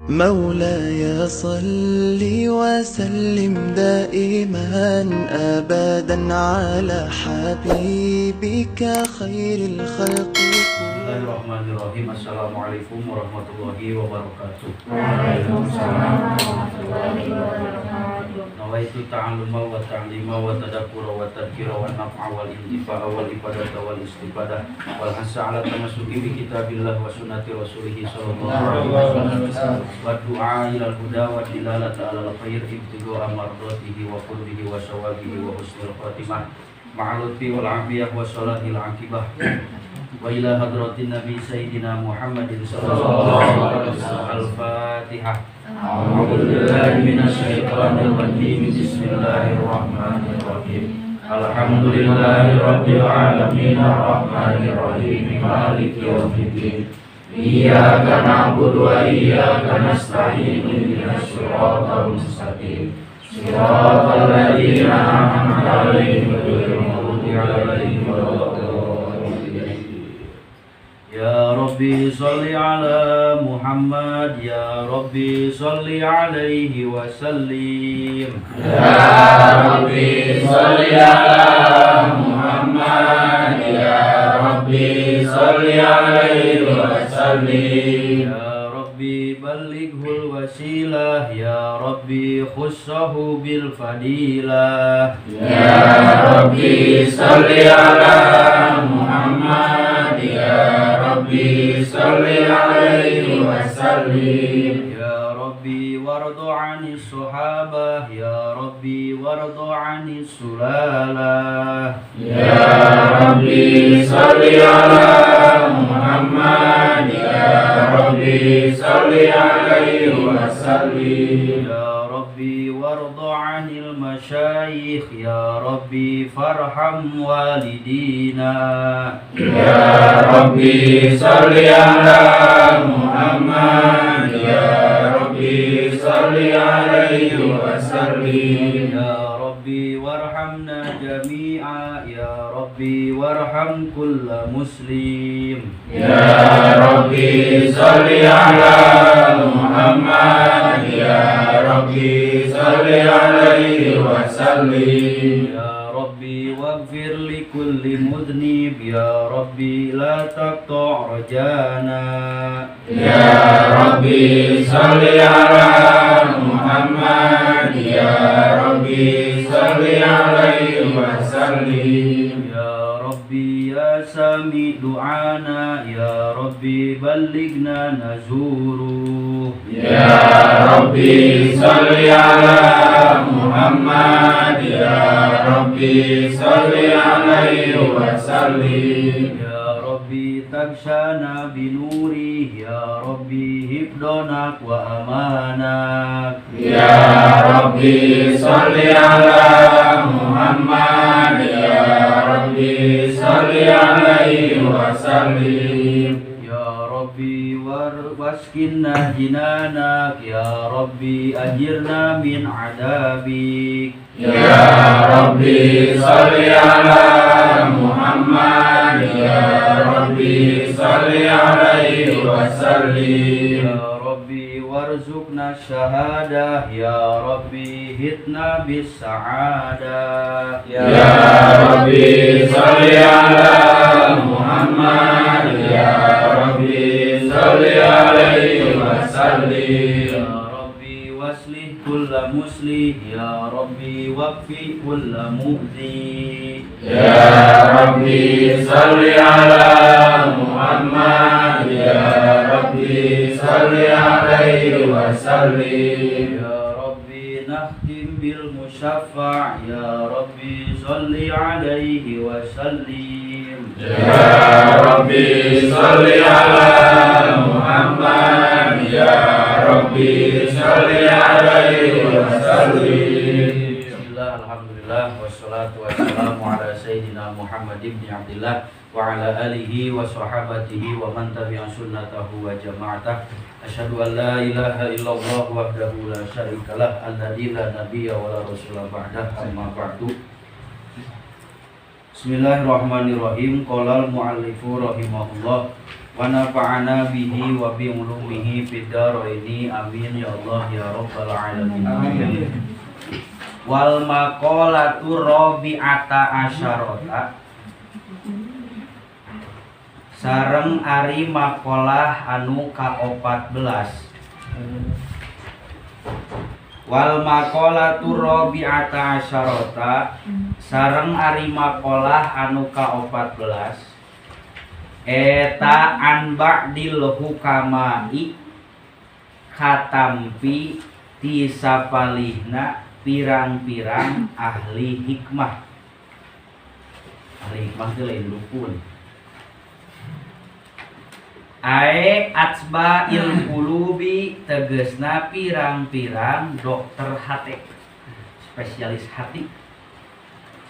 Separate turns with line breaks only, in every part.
مولاي صل وسلم دائما أبدا على حبيبك خير الخلق.
Bismillahirrahmanirrahim. Assalamualaikum warahmatullahi wabarakatuh.
Waalaikumsalam warahmatullahi wabarakatuh.
Nawaitu ta'alluma wa ta'lima wa tadakkura wa tadhkira wa naf'a wal intifa'a wal ifadata wal istifadah wal hasa ala tamassuki bi kitabillah wa sunnati rasulih sallallahu alaihi wasallam wa du'a ila al huda wa dilalata ala al khair ibtigha'a mardatihi wa qurbihi wa sawabihi wa husnil khatimah ma'al lutfi wal afiyah wa salahil akibah wa ila hadratin nabi sayyidina Muhammadin sallallahu alaihi wasallam. Al-Fatihah. A'udzu billahi minasyaitonir rajim. Bismillahirrahmanirrahim. Alhamdulillahi rabbil alamin arrahmanir rahim maliki yaumiddin. Iyyaka na'budu wa iyyaka nasta'in ihdinas siratal mustaqim. Siratal ladzina an'amta 'alaihim ghairil maghdubi 'alaihim waladdallin. Ya Rabbi salli ala Muhammad. Ya Rabbi salli alaihi wa sallim.
Ya Rabbi salli ala Muhammad. Ya Rabbi salli alaihi wa sallim.
Ya Rabbi ballighul wasilah. Ya Rabbi khussahu bil fadilah.
Ya Rabbi salli ala Muhammad. Ya Rabbi salli alaihi wa sallim.
Ya Rabbi warda 'anis sahabah. Ya Rabbi warda 'anis sulalah.
Ya Rabbi salli ala Muhammad. Ya Rabbi salli alaihi wa sallim.
Ya Rabbi warda 'anil masyayikh. Ya Rabbi farham walidina.
Ya Rabbi salli ala Muhammad. Ya Rabbi salli alaihi wa sallim.
Ya Rabbi warhamna jami'a. Ya Rabbi warham kulla muslim.
Ya Rabbi salli ala Muhammad. Ya Rabbi salli alaihi wa sallim.
Ya Rabbi waghfir li kulli mudhnib. Ya Rabbi la taqta' rajana.
Ya Rabbi salli ala Muhammad. Ya Rabbi salli alaihi wa sallim.
Ya Rabbi ya sami du'ana. Ya Rabbi ballighna nazuru.
Ya Rabbi salli ala Muhammad. Ya Rabbi salli alaihi wa sallim.
Ya Rabbi tagshana binuri. Ya Rabbi hifdonak wa amanak.
Ya Rabbi salli ala Muhammad. Ya Rabbi salli alaihi wa sallim.
Ya Rabbi waskinna jinanak. Ya Rabbi ajirna min adabik.
Ya Rabbi salli ala Muhammad. Ya Rabbi salli alaihi wa sallim.
Ya Rabbi warzuqna syahadah. Ya Rabbi hitna bis sa'adah.
Ya Rabbi salli ala Muhammad. Ya Rabbi salli alaihi wa sallim.
Ya Rabbi waslih kulla muslih. Ya Rabbi waqfi kulla mu'zi.
Ya Rabbi salli ala Muhammad. Ya Rabbi salli alaihi wa sallim.
Ya Rabbi nakhtim bil musyaffa' Ya Rabbi salli alaihi wa sallim.
Ya Rabbi salli ala Muhammad. Ya Rabbi salli alaihi wa sallim.
Bismillah, alhamdulillah, wassalatu wassalamu ala sayyidina Muhammad ibn Abdillah wa ala alihi wa sahabatihi wa man tabi'a sunnatahu wa jama'atah. Asyhadu an la ilaha illallah wahdahu la syarikalah alladzi la nabiyya wa la rasula ba'dah, amma ba'du. Bismillahirrahmanirrahim. Qala al-muallifu rahimahullah. Wa nafa'ana bihi wa bi ulumihi fid dharaini. Amin ya Allah ya rabbal alamin. Amin. Wal maqalatu rabi'ata asyarata sareng ari maqalah anu ka-14. Wal maqalatu rabi'ata asyarata sareng ari maqalah anu ka-14 eta an ba'dil hukamai katampi ti sapalihna pirang-pirang ahli hikmah. Ahli hikmah teh lain dukun. Ae atsba'il qulubi tegesna pirang-pirang dokter hati, spesialis hati,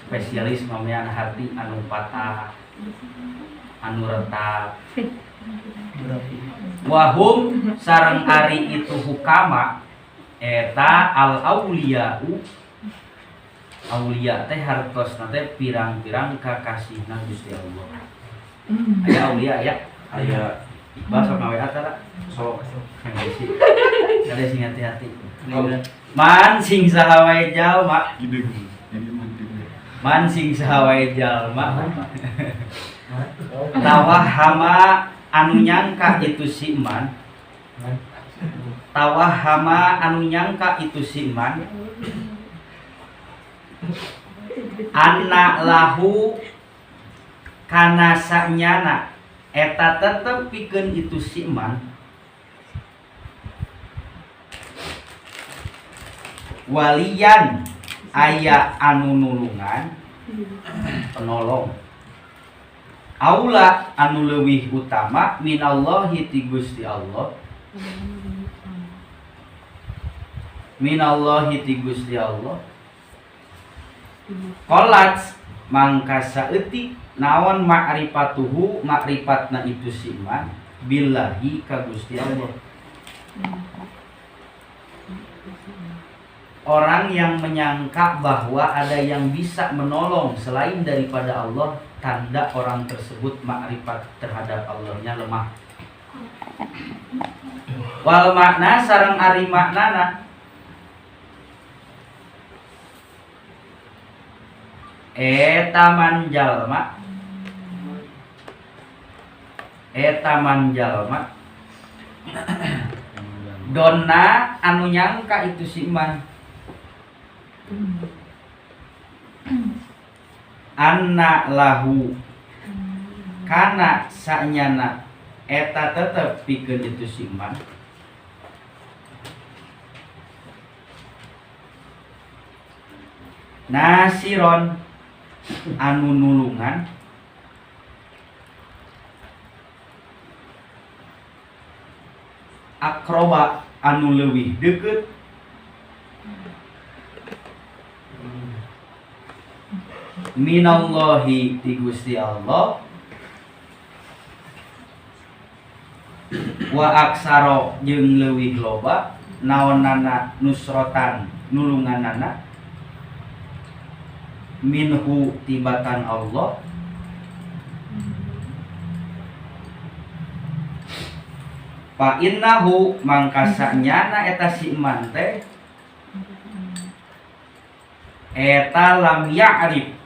spesialis mamian hati anu patah, anu retak. Wahum sareng ari itu hukama eta al auliya'u. Auliya teh hartosna teh pirang-pirang kakasihna Gusti Allah. Aya auliya ya, aya Iqbal sok ngawe atara sok kade sing hati-hati. Man sing saha wae jalma. Man sing saha wae jalma. Tawahama anu nyangka itu si man. Tawahama anu nyangka itu si man. Anak lahu kana sanyana eta tetep pikeun itu si man. Waliyan aya anu nulungan penolong. Aula anu leuwih utama minallahi ti Gusti Allah. Minallahi ti Gusti Allah. Qolat mangka saeutik naon ma'rifatuhu ma'rifatna itu si man billahi ka Gusti Allah. Orang yang menyangka bahwa ada yang bisa menolong selain daripada Allah, tanda orang tersebut makrifat terhadap Allahnya lemah. Wal makna sareng ari maknana eta man jalma, eta man jalma donna anu nyangka itu si man anna lahu kana sanyana eta tetep pikeun itu si man nasiron anu nulungan akroba anu leuwih deukeut minallahi ti Gusti Allah wa aksaro jeung leuwih loba naonana nusrotan nulunganana minhu tibatan Allah fa innahu mangka sanyana eta si iman teh eta lam ya'rif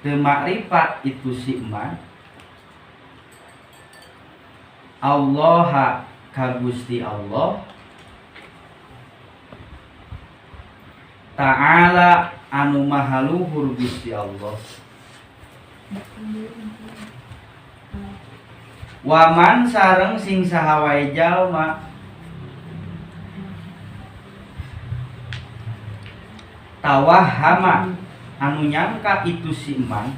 teu makrifat itu si iman Allah ka Gusti Allah Ta'ala anu maha luhur Gusti Allah. Waman sareng sing saha wae jalma tawahama anu nyangka itu si iman,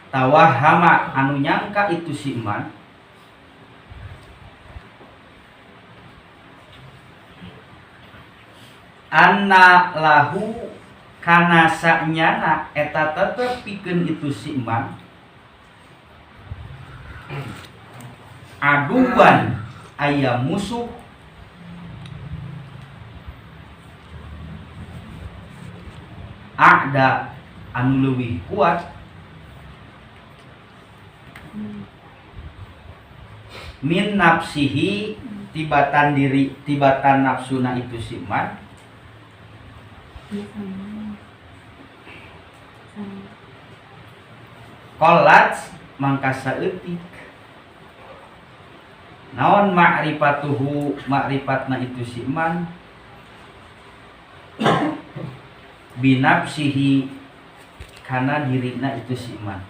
tawahama anu nyangka itu si iman anna lahu kana sanyana eta tetep pikeun itu si iman aduan aya musuh ada anu leuwih kuat Min nafsihi tibatan diri tibatan nafsuna itu si man. Kolat mangka saeutik. Naon ma'rifatuhu ma'rifatna itu si man binafsihi kana dirina itu si man.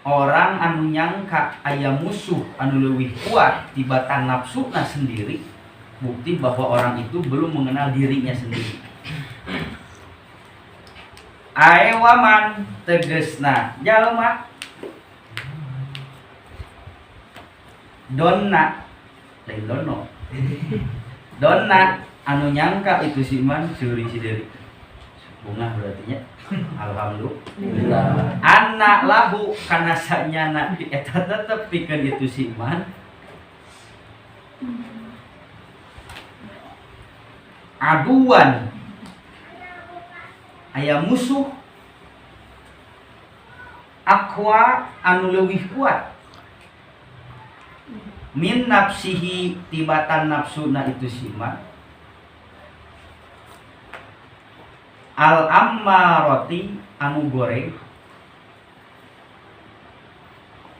Orang anu nyangka aya musuh anu leuwih kuat tibatan nafsuna sendiri, bukti bahwa orang itu belum mengenal dirinya sendiri. Aewaman tegesna jalma donna lain dono donna anu nyangka itu si man curi si diri bunga berarti nya alhamdulillah anak lahu kana sanyana eta tetep pikeun itu si man aduan aya musuh akwa anu leuwih kuat min nafsihi tibatan nafsuna itu si man al ammarati anu goreng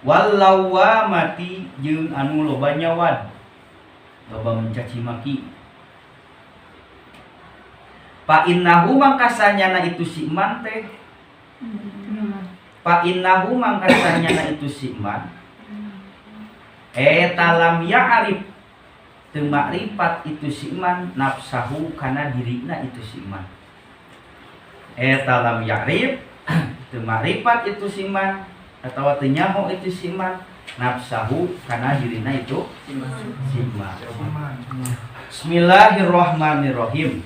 wallawamati jeung anu loba nyawan loba mencaci maki fa innahu mangkasanyana itu si man teh fa innahu mangkasanyana itu si man eta lam ya'rif teu makrifat itu si man nafsahu kana dirina itu si man. Eta lam ya'rif teu makrifat itu si man atawa teu nyaho itu si man nafsahu kana dirina itu si man. Bismillahirrahmanirrahim.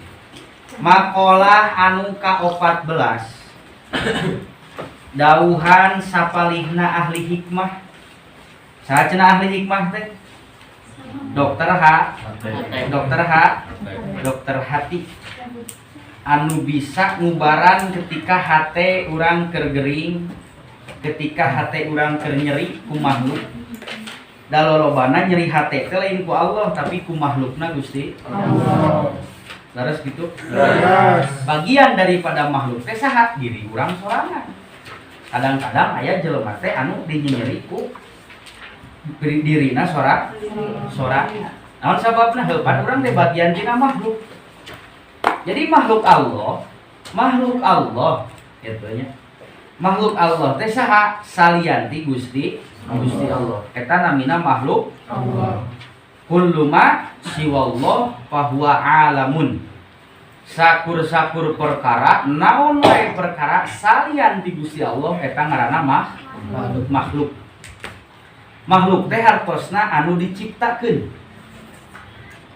Makalah anu ka-14 dauhan sapalihna ahli hikmah. Saha cenah ahli hikmah teh? Dokter H, Dokter H, Dokter Hati. Anu bisa ngubaran ketika hate urang keur gering, ketika hate urang keur nyeri ku makhluk. Da lolobana nyeri hate teh lain ku Allah tapi ku makhlukna Gusti Allah. Leres gitu? Leres. Bagian daripada makhluk teh saha? Diri urang sorangan. Kadang-kadang aya jelema teh anu dinyeri ku dirina sora sora. Naon sababna? Heupan urang teh bagian tina makhluk. Jadi makhluk Allah kitu nya. Makhluk Allah teh saha? Salian ti Gusti Gusti Allah. Eta namina makhluk Allah. Kullu ma siwallah fahuwa alamun. Sakur-sakur perkara naon wae perkara salian ti Gusti Allah eta ngaranna makhluk. Makhluk teh hartosna anu diciptakeun.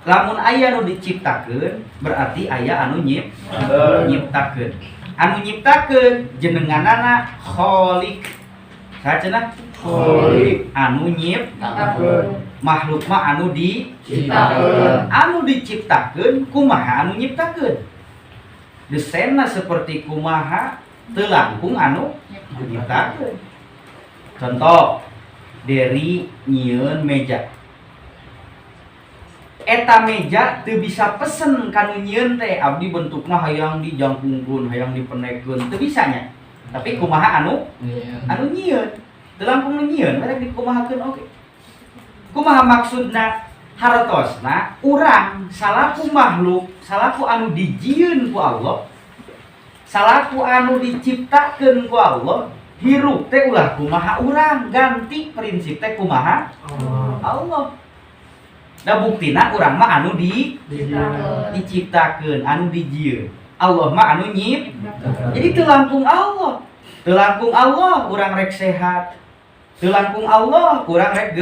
Lamun aya anu diciptakeun berarti aya anu nyiptakeun. Anu nyiptakeun jenenganana Khalik. Saha cenah? Khalik. Anu nyiptakeun. Makhluk mah anu diciptakeun. Anu diciptakeun kumaha anu nyiptakeun? Desainna seperti kumaha teu langkung anu nyiptakeun. Contoh Deri nyieun meja. Eta meja teu bisa pesen kanu nyieun teh abdi bentukna hayang dijangkungkeun, hayang dipenekkeun, teu bisa nya. Tapi kumaha anu? Anu nyieun. Teu langkung nyieun, merek dikumahakeun oge. Kumaha maksudna? Hartosna urang salaku makhluk, salaku anu dijieun ku Allah, salaku anu diciptakeun ku Allah, hirup teh ulah kumaha urang, ganti prinsip teh kumaha Allah. Da buktina urang mah anu diciptakeun, anu dijieun. Allah mah anu nyip. Jadi teu langkung Allah. Teu langkung Allah urang rek sehat. Teu langkung Allah urang rek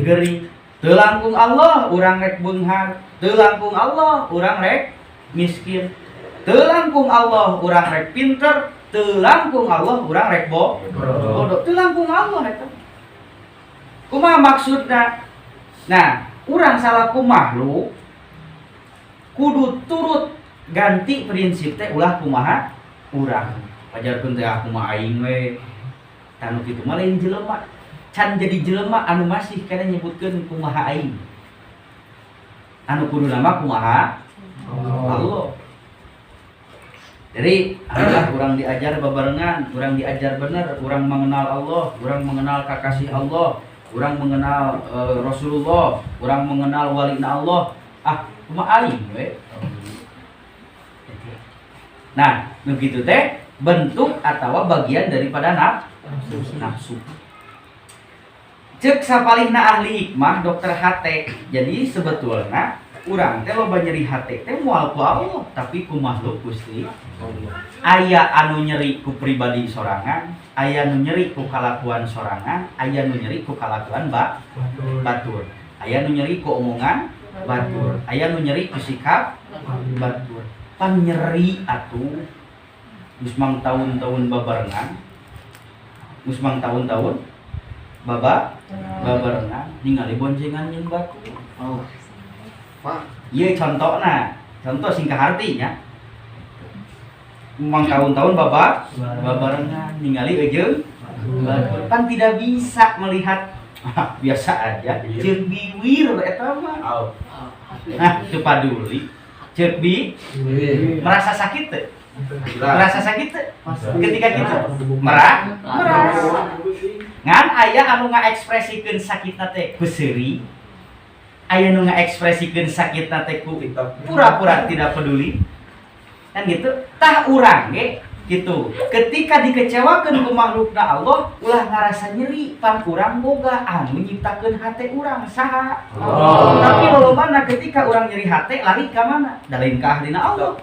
gering. Teu langkung Allah urang rek beunghar. Teu langkung Allah urang rek miskin. Teu langkung Allah urang rek pinter. Teu langkung Allah urang rek bodoh. Teu langkung Allah eta. Kumaha maksudna? Nah, urang salaku makhluk kudu turut ganti prinsip teh ulah kumaha urang. Pajarkeun teh aku mah aing we. Tah, nu kitu mah lain jelema, can jadi jelema anu masih kana nyebutkeun kumaha aing. Anu kudu nama kumaha Allah. Jadi adalah urang diajar babarengan, urang diajar bener, urang mengenal Allah, urang mengenal kakasih Allah, urang mengenal Rasulullah, urang mengenal walina Allah. Ah, kumaha aing we. Nah, nu kitu teh bentuk atau bagian daripada nafsu. Cek sapalihna ahli hikmah Dr. HT. Jadi sebetulnya urang teh loba nyeri hate teh moal ku Allah, tapi ku makhluk Gusti. Aya anu nyeri ku pribadi sorangan, aya nu nyeri ku kalakuan sorangan, aya nu nyeri ku kalakuan batur. Aya nu nyeri ku omongan batur, aya nu nyeri ku sikap batur. Pan nyeri atuh geus mang tahun-tahun babarengan. Geus mang tahun-tahun babarengan ningali boncengan jeung batur.
Oh. Pak.
Ieu contona, contoh sing kaharti nya. Mang tahun-tahun babarengan ningali eujeung batur, pan tidak bisa melihat biasa aja, ceuk biwir eta mah. Nah, teu paduli. Ceuk bi merasa sakit teu? Merasa sakit teu? Ketika gitu merasa. Ngan aya anu ngaekspresikeun sakitna teh ku seuri. Aya nu ngaekspresikeun sakitna teh ku pura-pura tidak peduli. Kan gitu. Tah, urang ge gitu. Ketika dikecewakan ku makhlukna Allah, ulah ngarasa nyeri, pan urang boga anu nyiptakeun hate urang saha?
Allah.
Tapi lolobana ketika urang nyeri hate lari ka mana? Da lain ka ahlina Allah.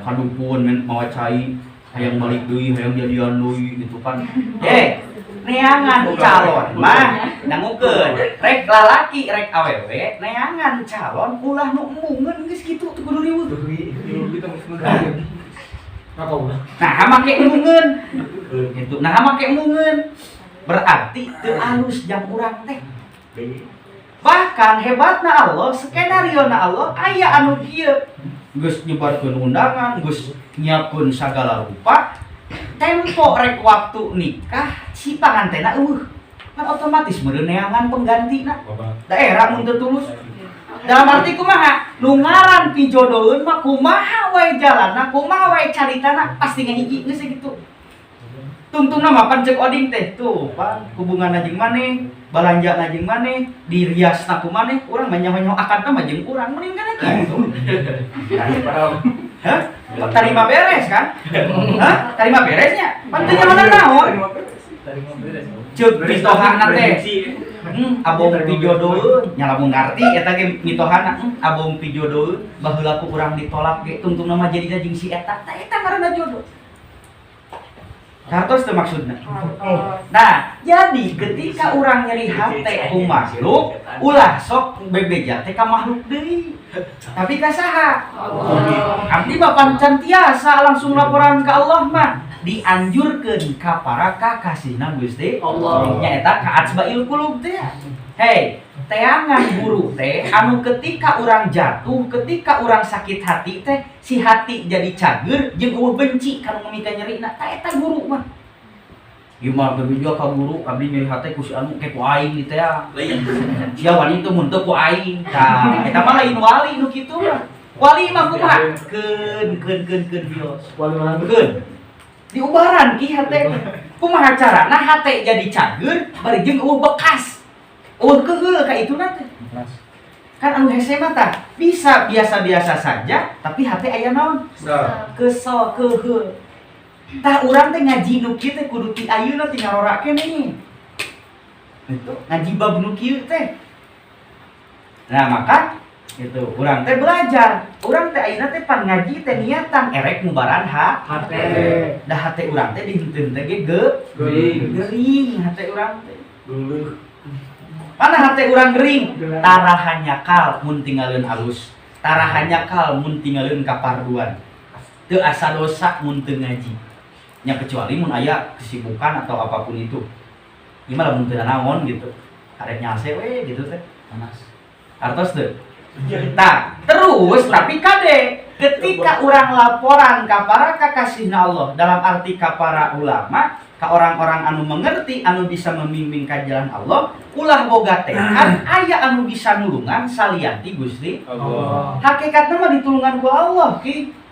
Kadupun men mawa cai, hayang balik deui, hayang jadian deui gitu kan. Eh, neangan calon mah dangukeun. Rek lalaki rek awewe, neangan calon ulah nu embungeun, geus kitu teu kudu riweuh. Nah, make embungeun. Gitu. Nah, make embungeun. Berarti teu alus jang urang teh. Bahkan hebatna Allah, skenario na Allah aya anu kieu. Geus nyebarkeun undangan, geus nyiapkeun sagala rupa, tempo rek waktu nikah si pangantena euweuh. Kan otomatis meureun neangan penggantina. Daerah mun teu tulus. Dalam arti kumaha? Nu ngaran pijodoheun mah kumaha wae jalanna, kumaha wae caritana pasti ngahiji, geus gitu. Tungtungna mah pan ceuk oding teh tuh pan hubunganna jeung maneh, balanjana jeung maneh, diriasna ku maneh, urang mah nyaho-nyaho akadna mah jeung urang mending kana kitu. Hah? Tarima beres kan? Hah? Tarima beresnya? Pan teu nyaho naon? Ceuk mitohana teh. Abong pijodoheun, nya lamun ngarti eta ge mitohana, abong pijodoheun, baheula ku urang ditolak ge tungtungna mah jadina jeung si eta. Tah, eta ngaranna jodoh. Kartos teu maksudna? Nah, jadi ketika urang nyeri hate ku makhluk, ulah sok bebeja teh ka makhluk deui. Tapi ka saha? Abdi mah pan tiasa langsung laporan ke Allah mah. Dianjurkeun ka para kakasihna Gusti
Allah.
Nyaeta ka atsbail qulub teh. Hei, teangan guru teh anu ketika urang jatuh, ketika urang sakit hati teh, si hati jadi cager jeung euweuh benci kana mimika nyerina. Tah, eta guru mah. Gimana bebeja ka guru, abdi nyeri hate ku si anu ke ku aing di teh. Sia wani teu mun teu ku aing. Tah, eta mah lain wali nu kitu mah. Wali mah kumaha? Keun keun keun keun bios. Keun. Diubaran ki hate. Kumaha carana hate jadi cager bari jeung euweuh bekas. Euweuh keheul ka ituna teh. Kan anu hese mah tah bisa biasa-biasa saja tapi hate aya naon? Kesel, keheul. Tah, urang teh ngaji nu kieu teh kudu ti ayeuna ti ngarora keneh. Itu ngaji bab nu kieu teh. Nah, maka itu urang teh belajar. Urang teh ayeuna teh pan ngaji teh niatan erek ngubaran
Hate.
Da hate urang teh dihenteun teh ge gering hate urang teh. Mana hate urang gering? Tara hanjakal mun tinggalin alus. Tara hanjakal mun tinggalin kaparduan. Teu asa dosa mun teu ngaji. Nya kecuali mun aya kesibukan atau apapun itu. Gimana mun teu naon gitu. Arek nyase we gitu teh.
Panas.
Artos teu? Nah, terus tapi kade
Ketika orang laporan ka para kakasihna Allah, dalam arti ka para ulama, ka orang-orang anu mengerti, anu bisa membimbing ka jalan Allah, ulah boga tekad aya anu bisa nulungan salian ti Gusti
Allah.
Hakikatna mah ditulungan ku Allah ki.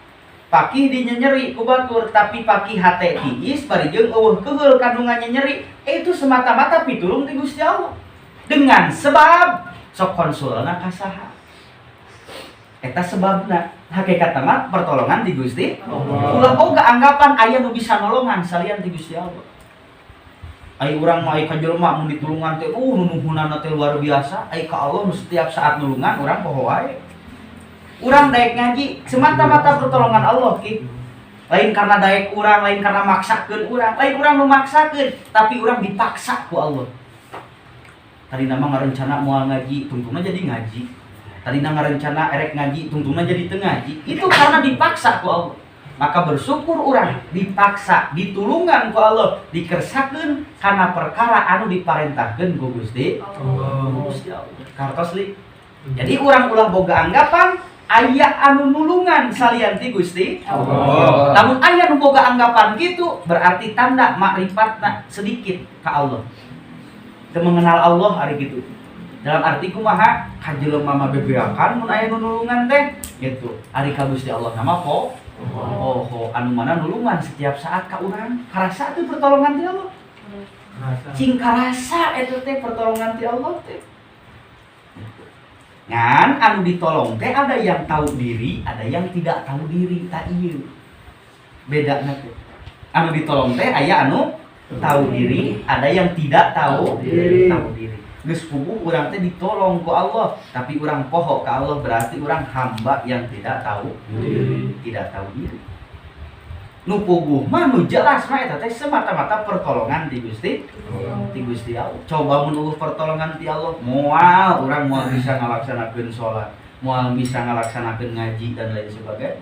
Pakih dinyenyeri ku batur, tapi pakih hate tiis bari jeung eueuh keuheul kandungan nyenyeri, itu semata-mata pitulung ti Gusti Allah. Dengan sebab sok konsulna ka saha? Eta sebabna hakikatna mah pertolongan ti Gusti
Allah.
Ulah boga anggapan aya nu bisa nolongan salian ti Gusti Allah. Ai urang mah ai ka jelema mun ditulungan teh nunuhunana teh luar biasa, ai ka Allah nu setiap saat nulungan urang poho wae. Urang daek ngaji semata-mata pertolongan Allah ki. Lain karena daek urang, lain karena maksakeun urang, lain urang nu maksakeun, tapi urang dipaksa ku Allah. Tadina mah ngarencana moal ngaji, tungtungna jadi ngaji. Tadina ngarencana erek ngaji, tungtungna jadi teu ngaji. Itu karena dipaksa ku Allah. Maka bersyukur urang dipaksa, ditulungan ku Allah, dikersakeun karena perkara anu diparentahkeun ku Gusti
Allah.
Gusti Allah. Kartos li. Jadi urang ulah boga anggapan aya anu nulungan salian ti Gusti
Allah.
Namun aya nu boga anggapan gitu berarti tanda makrifatna sedikit ka Allah. Teu mengenal Allah ari gitu. Dalam arti kumaha ka jelema mah bebeakan mun aya nu nulungan teh gitu. Ari ka Gusti Allah nama po oh, anu mana nulungan setiap saat ka urang. Karasa tuh pertolongan ti Allah. Cing karasa eta teh pertolongan ti Allah teh. Ngan anu ditolong teh ada yang tahu diri, ada yang tidak tahu diri, tak ieu. Bedana teh. Anu ditolong teh aya anu tahu diri, ada yang tidak tahu
diri.
Tahu diri. Geus puguh urang teh ditolong ku Allah, tapi urang poho ka Allah berarti urang hamba yang tidak tahu
diri.
Tidak tahu diri. Nu puguh mah nu jelas mah eta teh semata-mata pertolongan ti Gusti ti Gusti Allah. Coba mun eueuh pertolongan ti Allah, moal urang moal bisa ngalaksanakeun salat, moal bisa ngalaksanakeun ngaji dan lain sebagainya.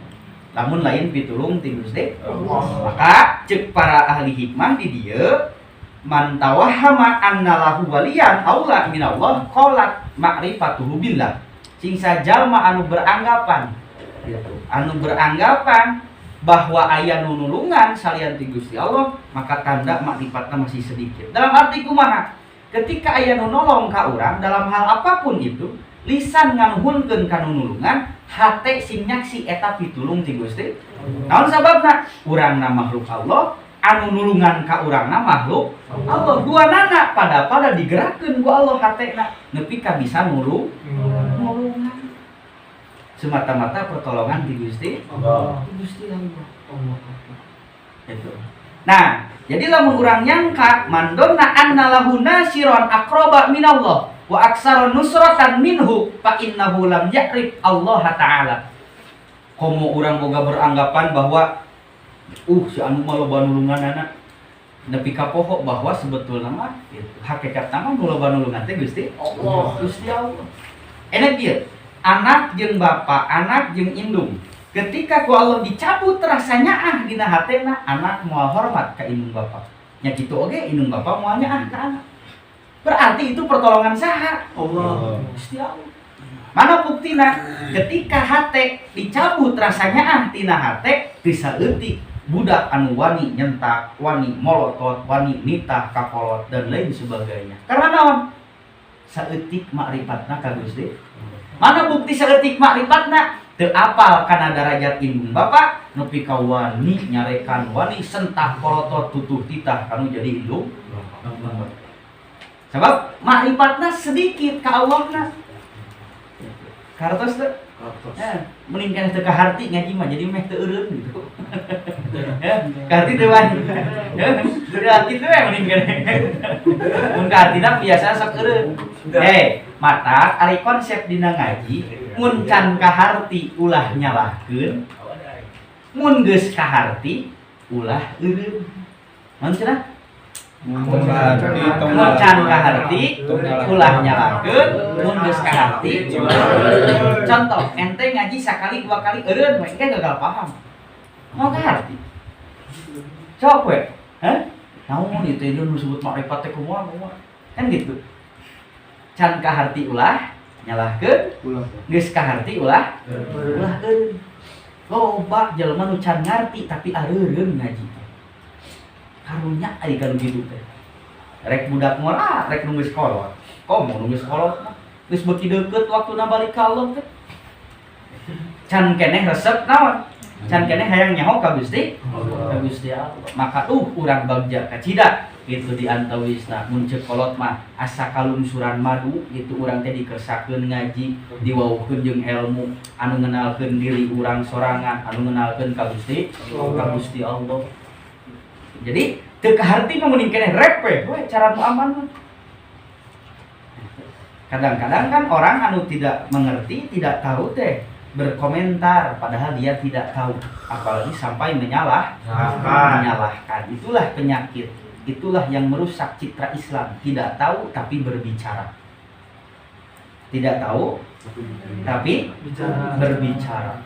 Lamun lain pitulung ti Gusti
Allah.
Maka cek para ahli hikmah di dieu man tawahhama anna lahu waliyan aula minallah qalat ma'rifatuhu billah. Cing sajalma anu beranggapan gitu. Anu beranggapan bahwa aya nu nulungan salian ti Gusti Allah, maka tanda makrifatna masih sedikit. Dalam arti kumaha? Ketika aya nu nolong ka urang dalam hal apapun itu, lisan nganuhunkeun ka nu nulungan, hate sing nyaksi eta pitulung ti Gusti. Naon sababna? Urangna makhluk Allah, anu nulungan ka urangna makhluk Allah. Duanana pada digerakkeun ku Allah hatena nepi ka bisa nulungan. Semata-mata pertolongan ti Gusti
Allah.
Gusti Allah. Itu. Nah, jadi lamun urang nyangka mandonna anna lahu nasiron aqraba minallah wa aksara nusratan minhu fa innahu lam ya'rif Allah ta'ala. Komo urang boga beranggapan bahwa si anu mah loba nulunganana, nepi ka poho bahwa sebetulna mah gitu. Hakikatna mah nu loba nulungan teh Gusti
Allah.
Gusti Allah. Enak ieu. Anak jeung bapak, anak jeung indung. Ketika ku Allah dicabut rasanya ah dina hatena, anak moal hormat ka indung bapak. Nya kitu oge indung bapak moal nyaah ka anak. Berarti itu pertolongan saha?
Allah.
Gusti Allah. Mana buktina? Ketika hate dicabut rasanya ah tina hate bisa leutik budak anu wani nyentak, wani molotot, wani nitah kakolot dan lain sebagainya. Karena naon? Saeutik makrifatna ka Gusti. Mana bukti saeutik makrifatna? Teu apal kana darajat indung bapak nepi ka wani nyarekan, wani sentak kolotot tutuh titah kanu jadi indung. Sebab makrifatna sedikit ka Allahna. Kartos teu? Mending kan teu kaharti ngaji mah jadi meh teu eureun gitu. Ya, kaharti teu wae. Ya, teu kaharti teu we mending kan. Mun kahartina biasa sok eureun. Mata ari konsep dina ngaji mun can kaharti ulah nyalahkeun, mun geus kaharti ulah eureun. Naon cenah?
Mun
Mun can kaharti ulah nyalahkeun, mun geus kaharti. Contoh, ente ngaji sakali dua kali eureun we engke gagal paham. Mau kaharti. Sok we. Hah? Naon ieu teh nu disebut makrifat teh kumaha kumaha. Kan gitu. Can kaharti ulah nyalahkeun, geus kaharti ulah ulah eureun. Loba jelema nu can ngarti tapi areureun ngaji teh. Karunya ari kanu kitu teh. Rek budak ngora, rek nu geus kolot. Komo nu geus kolot mah geus beuki deukeut waktuna balik ka Allah teh. Can keneh resep naon? Can keneh hayang nyaho ka Gusti? Ka Gusti Allah. Maka urang bagja kacida gitu di antawisna mun ceuk kolot mah asa kalungsuran madu gitu, urang teh dikersakeun ngaji, diwauhkeun jeung ilmu anu ngenalkeun diri urang sorangan, anu ngenalkeun ka Gusti Allah. Jadi teu kaharti mah mending keneh repe we cara nu aman mah. Kadang-kadang kan orang anu tidak mengerti, tidak tahu teh berkomentar padahal dia tidak tahu, apalagi sampai menyalahkan. Itulah penyakit, itulah yang merusak citra Islam. Tidak tahu tapi berbicara, tidak tahu tapi
Bicara.
Berbicara.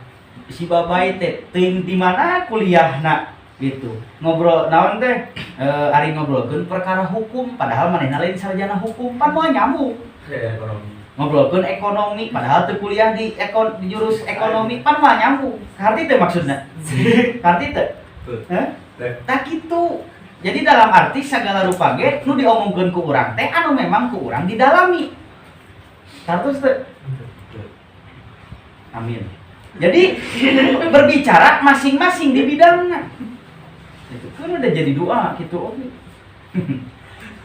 Si babai teh teuing di mana kuliahna gitu, ngobrol naon teh, ari ngobrolkeun perkara hukum padahal manehna lain sarjana hukum, pan moal nyambung. Ngobrolkeun ekonomi padahal teu kuliah di jurus ekonomi, pan moal nyambung. Ngarti teu maksudna? Ngarti teu? Hah? Tah kitu. Jadi dalam arti segala rupa ge nu diomongkeun ku urang teh anu memang ku urang didalami. Kartus teu? Amin. Jadi berbicara masing-masing di bidangnya. Itu kan udah jadi doa gitu oke.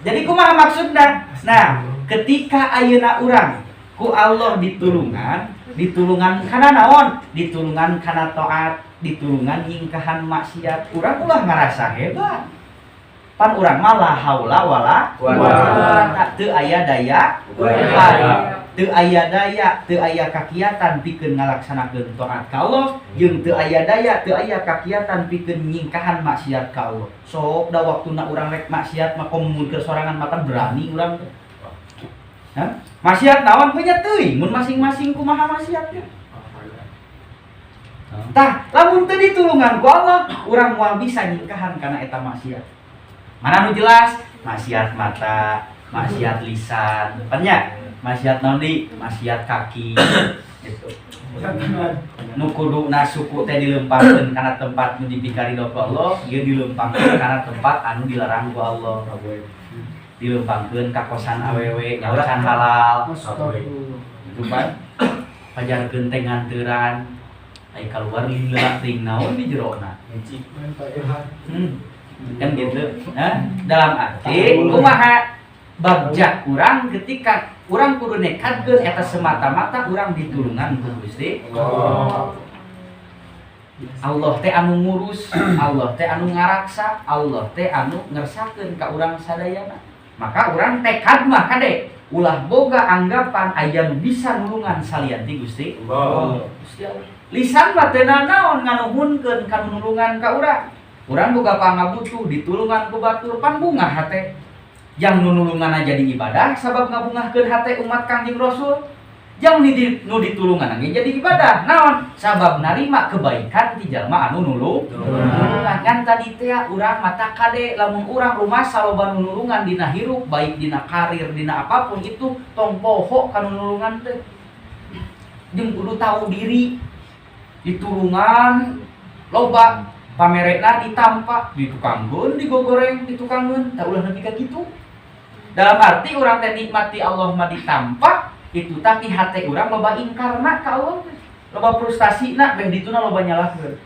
Jadi kumaha maksudna? Nah, ketika ayeuna urang ku Allah ditulungan, ditulungan kana naon? Ditulungan kana taat, ditulungan nyingkahan maksiat. Urang ulah ngarasa hebat. Pan urang mah la haula wala quwata, teu aya daya upaya, teu aya daya, teu aya kakiatan pikeun ngalaksanakeun taat ka Allah, jeung teu aya daya, teu aya kakiatan pikeun nyingkahan maksiat ka Allah. Sok da waktuna urang rek maksiat mah komo mun keur sorangan mah kan berani urang teh. Hah? Maksiat naon punya teuing mun masing-masing kumaha maksiatnya. Tah, lamun teu ditulungan ku Allah, urang moal bisa nyingkahan kana eta maksiat. Mana nu jelas? Maksiat mata, maksiat lisan, nya, maksiat naon deui? Maksiat kaki gitu. Nu kuduna suku teh dilempangkeun kana tempat nu dipikarido ku Allah, ieu dilempangkeun kana tempat anu dilarang ku Allah. Dilempangkeun ka kosan awewe nya can halal. Gitu kan. Pajarkeun teh nganteran, ai kaluar lila teuing naon di jerona. Kan gitu. Hah? Dalam arti kumaha bagja urang ketika urang kudu nekadkeun eta semata-mata urang ditulungan ku Gusti Allah teh anu ngurus, Allah teh anu ngaraksa, Allah teh anu ngersakeun ka urang sadayana. Maka urang tekad mah kade ulah boga anggapan aya nu bisa nulungan salian ti Gusti Gusti Allah. Lisan mah teu nanaon nganuhunkeun ka nu nulungan ka urang. Urang boga pangabutuh ditulungan ku batur, pan bungah hate. Yang nu nulungan jadi ibadah sabab ngabungahkeun hate umat Kangjeng Rasul. Yang nu ditulungan ge jadi ibadah. Naon? Sabab narima kebaikan ti jalma anu nulungan. Kan tadi teh urang mata kade lamun urang rumasa loba nu nulungan dina hirup, baik dina karir, dina apapun itu, tong poho ka nu nulungan teh. Jeung kudu tahu diri. Ditulungan loba pamerekna ditampa, ditukangkeun, digogoreng, ditukangkeun, tah ulah nepi ka kitu. Dalam arti urang teh nikmati Allah mah ditampa itu, tapi hate urang loba ingkarna ka Allah, loba frustasi na beh dituna loba nyalahkeun.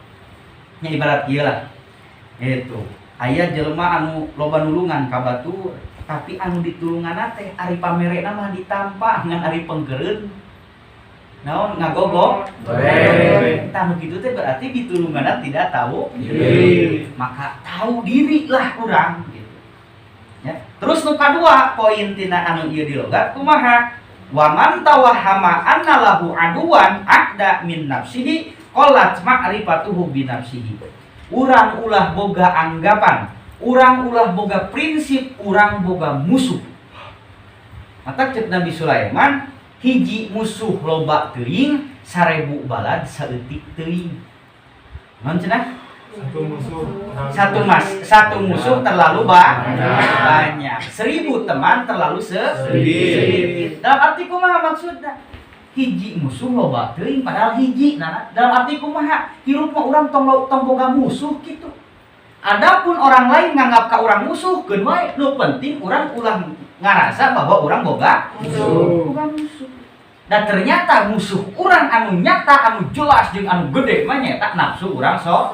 Nya ibarat ieu lah itu aya jelema anu loba nulungan ka batur, tapi anu ditulungan teh ari pamerekna mah ditampa, ngan ari pengkeureun naon, ngagogok. Tah, nu kitu teh berarti ditulunganna tidak tahu
Diri.
Maka tahu diri lah urang gitu ya. Terus nu kadua, poin tina anu ieu di logat kumaha? Wa man tawahhama anna lahu aduwan a'da min nafsihi qallat ma'rifatuhu bi nafsihi. Urang ulah boga anggapan, urang ulah boga prinsip urang boga musuh. Mata cek Nabi Sulaiman, hiji musuh loba teuing, 1000 balad saeutik teuing. Naon cenah?
Satu musuh.
Satu musuh terlalu banyak. 1000 teman terlalu
Sedikit.
Sedikit. Dalam arti kumaha maksudna? Hiji musuh loba teuing, padahal hiji. Nah, dalam arti kumaha? Hirup mah urang tong tong boga musuh gitu. Adapun orang lain nganggap ka urang musuh, keun wae. Nu penting urang ulah ngarasa bahwa urang boga
Musuh.
Boga musuh. Dan ternyata musuh urang anu nyata, anu jelas jeung anu gede mah nyaeta nafsu urang so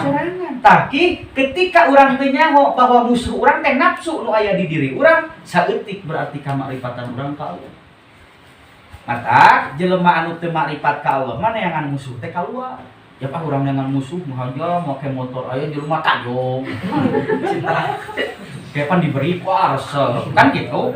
sorangan. Tapi ketika urang teu nyaho bahwa musuh urang teh nafsu nu aya di diri urang, saeutik berarti kamakrifatan urang ka Allah. Mata jelema anu teu makrifat ka Allah mah neangan musuh teh kaluar. Ya pak, urang neangan musuh mah aja make motor aya jelema tajong. Kayak pan diberi resep kan gitu.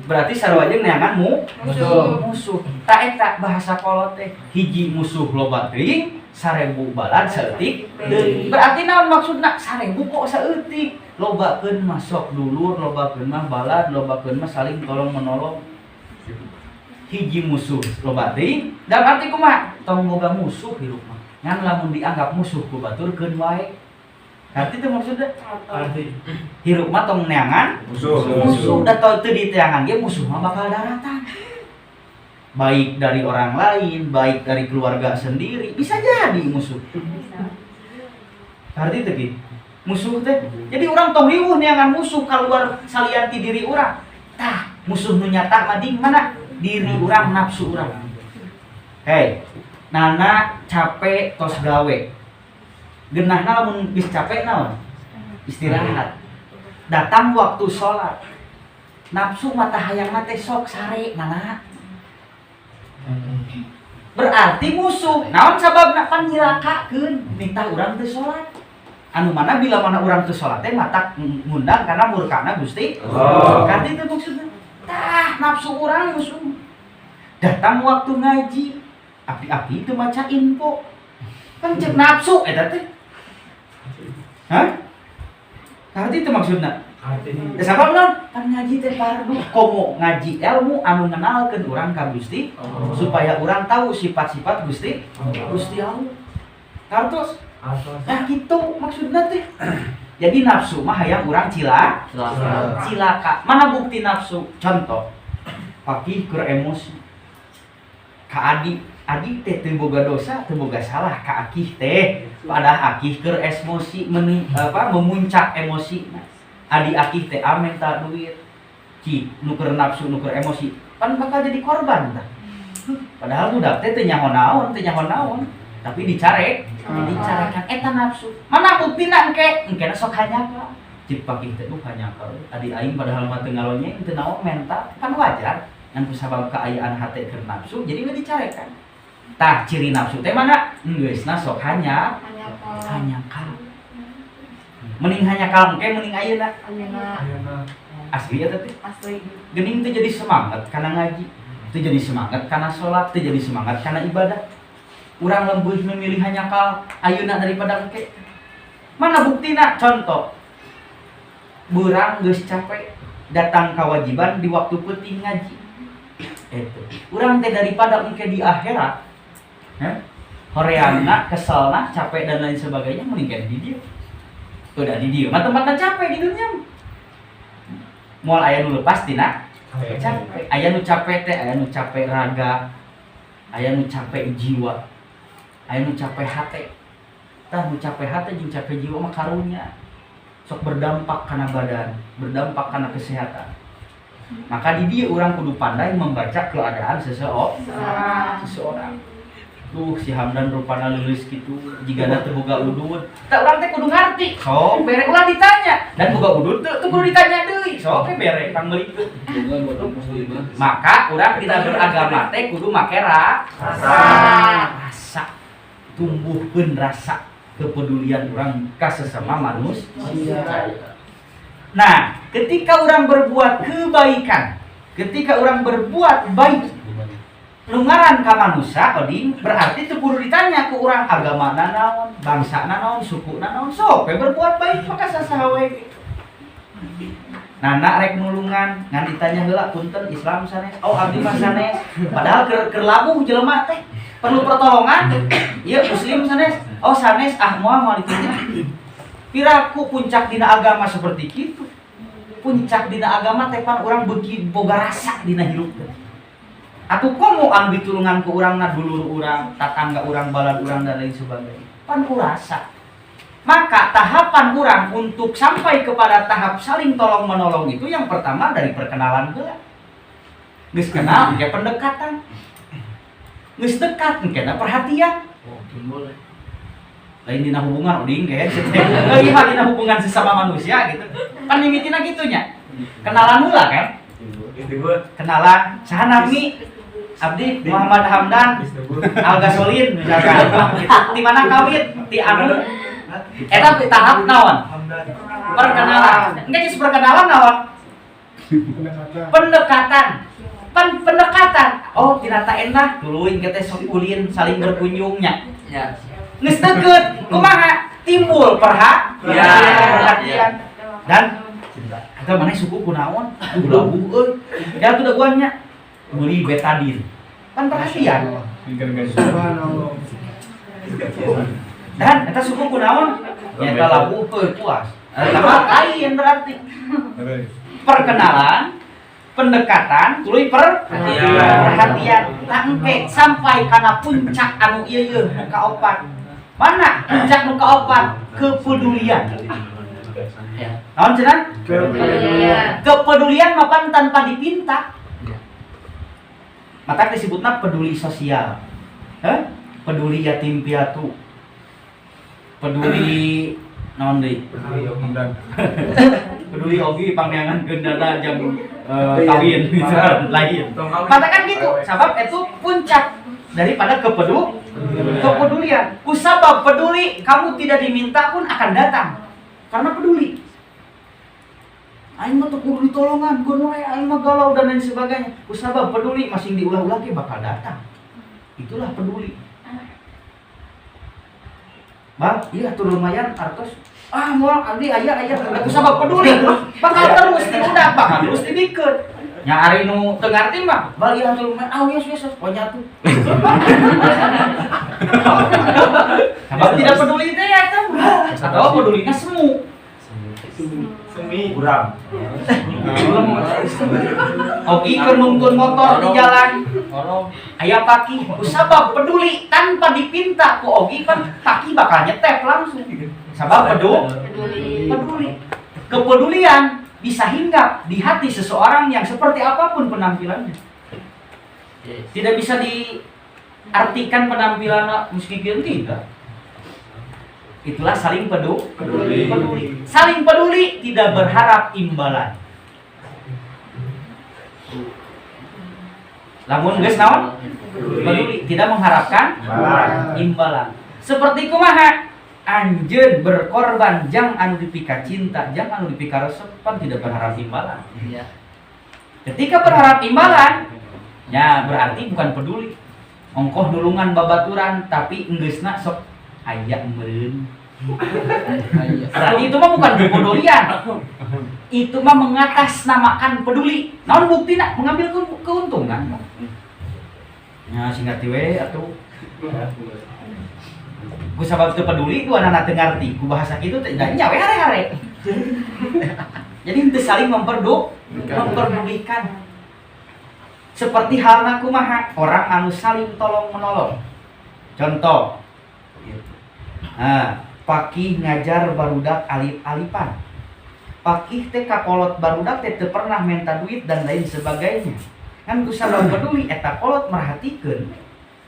Berarti sarua jeung neangan
Musuh.
Musuh. Tak eta bahasa kolot teh, hiji musuh loba teuing, 1000 balad saeutik deui. Berarti naon maksudna 1000 kok saeutik? Lobakeun mah sok dulur, lobakeun mah balad, lobakeun mah saling tolong menolong. Hiji musuh loba teuing, dalam arti kumaha? Tong boga musuh hirup mah. Ngan lamun dianggap musuh ku batur keun wae. Arti teh maksudna
Arti.
Hirup mah tong neangan
Musuh.
Musuh, da tau teu diteangan ge musuh mah bakal daratan, baik dari orang lain, baik dari keluarga sendiri, bisa jadi musuh. Arti teh ki musuh teh. Jadi urang tong riweuh neangan musuh keluar salian ti diri urang. Tah, musuh nu nyata mah di mana? Diri urang, nafsu urang. Hei, Nana capek tos gawe, genahna lamun geus capek naon? Istirahat. Datang waktu sholat, nafsu mata hayangna teh sok sare. Nana berarti musuh. Naon sababna? Pan nyilakakeun nitah urang teu sholat, anu mana bila mana urang teu sholat teh matak ngundang karena murkana Gusti
Allah.
Kan itu maksudnya. Tah, nafsu urang musuh. Datang waktu ngaji, api-api itu maca info, kan cek nafsu eta teh. Hah? Arti itu maksudna.
Arti.
Ya sabab naon? Kan ngaji teh fardu. Komo ngaji ilmu anu ngenalkeun urang ka Gusti, supaya urang tahu sifat-sifat Gusti Gusti Allah. Kartos. Nah, gitu maksudna teh. Jadi nafsu mah hayang urang cilaka. Mana bukti nafsu? Contoh, pakih keur emosi. Ka adi, adi teh teu boga dosa, teu boga salah ka akih teh. Padahal akih keur emosi apa, memuncak emosi. Adi akih teh minta duit. Ki nu keur nafsu, nu keur emosi, pan bakal jadi korban tah. Padahal budak teh teu nyaho naon, teu nyaho naon. Tapi dicarek, dicarekan eta nafsu. Mana buktina engke? Engke sok hanjakal. Cik pakih teh, duh, hanjakal. Adi aing padahal mah teu ngalonyeng, teu naon menta, kan wajar. Ngan kusabab kaayaan hate keur nafsu jadi we dicarekan. Tah, ciri nafsu teh mana? Geusna sok hanjakal. Mending hanjakal engke, mending ayeuna? Asli eta teh.
Asli.
Geuning teh jadi semangat karena ngaji, teu jadi semangat karena sholat, teu jadi semangat karena ibadah. Urang lebih memilih hanjakal ayeuna daripada engke. Mana buktina? Contoh, beurang geus capek, datang kewajiban di waktu penting ngaji. Itu urang teh daripada engke di akhirat, heh, horeamna, keselna, capek dan lain sebagainya, mending di dieu. Udah di dieu mah tempatna capek, di dunia moal aya nu lepas tina capek. Aya nu capek teh, aya nu capek raga, aya nu capek jiwa, aya nu capek hate. Tah, nu capek hate jeung capek jiwa mah karunya sok berdampak kana badan, berdampak kana kesehatan. Maka di dieu urang kudu pandai membaca keadaan seseorang. Duh, si Hamdan rupana leuleus kitu, jigana teu boga udud. Tah, urang teh kudu ngarti. Sok bere, ulah ditanya. Dan boga udud teu teu kudu ditanya deui. Sok we bere pang meulikeun. Maka urang dina beragama teh kudu make
Rasa.
Rasa. Tumbuhkeun rasa kepedulian urang ka sesama manusia. Nah, ketika orang berbuat kebaikan, ketika orang berbuat baik, nu ngaran ka manusia oding, berarti teu kudu ditanya ke urang agama naon, bangsa naon, suku naon, sok we berbuat baik maka sasaha we gitu. Nana rek nulungan, ngan ditanya heula, "Punten, Islam sanes?" "Oh, abdi mah sanes." Padahal keur labuh jelema teh perlu pertolongan. "Ieu muslim sanes?" "Oh, sanes." "Ah, moal moal ditanya." Piraku puncak dina agama seperti itu. Puncak dina agama teh pan urang beuki boga rasa dina hirup teh. Atuh komo anu ditulungan ku urangna dulur urang, tatangga urang, balad urang, dan lain sebagainya. Pan kurasa. Maka tahapan urang untuk sampai kepada tahap saling tolong menolong itu yang pertama dari perkenalan heula. Geus kenal engke pendekatan. Geus dekat engke perhatian. Lain dina hubungan uding ge. Ieu mah dina hubungan sesama manusia gitu. Pan mimitina kitu nya. Kenalan heula kan? Kenalan, saha nami? Abdi Muhammad Hamdan Al Gasolin misalkan. Gitu. Di mana kawit? Di anu. Eta tahap naon? Perkenalan. Engke geus perkenalan naon? Pendekatan. Pan pendekatan. Oh, tina endah tuluy engke teh sok ulin saling berkunjungnya.
Ya.
Geus deket, kumaha? Timbul perhatian. Dan eta maneh suku kunaon? Duh labu euy. Ya tuh daguannya. Meuli Betadine. Kan perhatian.
Subhanallah.
Dan eta suku kunaon? Nyata labu euy puas. Eta mah lain berarti. Perkenalan, pendekatan, tuluy perhatian. Tah engke sampai kana puncak anu ieu ieu nu kaopat. Mana puncak nu kaopat? Kepedulian. Naon cenah?
Kepedulian.
Kepedulian mapan tanpa dipinta. Maka disebutna peduli sosial. Hah? Peduli yatim piatu. Peduli naon deui? Peduli ogi pangneangan dana jang kawin misalkan lain. Maka kan gitu, sabab itu puncak daripada kepedulian. Kusabab peduli, kamu tidak diminta pun akan datang karena peduli. Aing mah teu kudu ditolongan, keun wae aing mah galau dan lain sebagainya. Kusabab peduli masing diulah-ulah ge bakal datang. Itulah peduli. Bang, iya tuh lumayan artos. Ah, moal abdi aya aya. Kusabab peduli, bakal terus diudah, bakal terus dibikeun. Nya ari nu teu ngarti mah, bal ieu atuh lumayan. Ah, wios wios pokoknya tuh. Sabab tidak peduli teh ya teh. Atau pedulinya semu.
Semi.
Kurang.
Ogi keur nungtun motor di jalan. Aya paki, kusabab peduli tanpa dipinta ku Ogi kan paki bakal nyetep langsung. Sabab
Peduli.
peduli. Kepedulian bisa hinggap di hati seseorang yang seperti apapun penampilannya. Tidak bisa diartikan penampilan meski tidak. Itulah saling
Peduli.
peduli. Saling peduli tidak berharap imbalan. Lamun geus naon? Peduli, tidak mengharapkan imbalan. Seperti kumaha? Anjeun berkorban jang anu dipika cinta, jang anu dipika resep, pan tidak berharap imbalan.
Iya.
Ketika berharap imbalan, ya berarti bukan peduli. Ongkoh nulungan babaturan tapi enggeusna sok aya meureun. Berarti itu mah bukan kepedulian. Itu mah mengatasnamakan peduli. Naon buktina? Mengambil keuntungan. Ya singkat we atuh. Ku sabab teu peduli ku anak teu ngarti, ku bahasa kitu teh da nya we hare-hare. Jadi henteu saling memperdulikan. Seperti halna kumaha orang anu saling tolong menolong. Contoh. Nah, pakih ngajar barudak alip-alipan. Pakih teh kakolot barudak teh teu pernah minta duit dan lain sebagainya. Kan ku sabab peduli eta kolot merhatikeun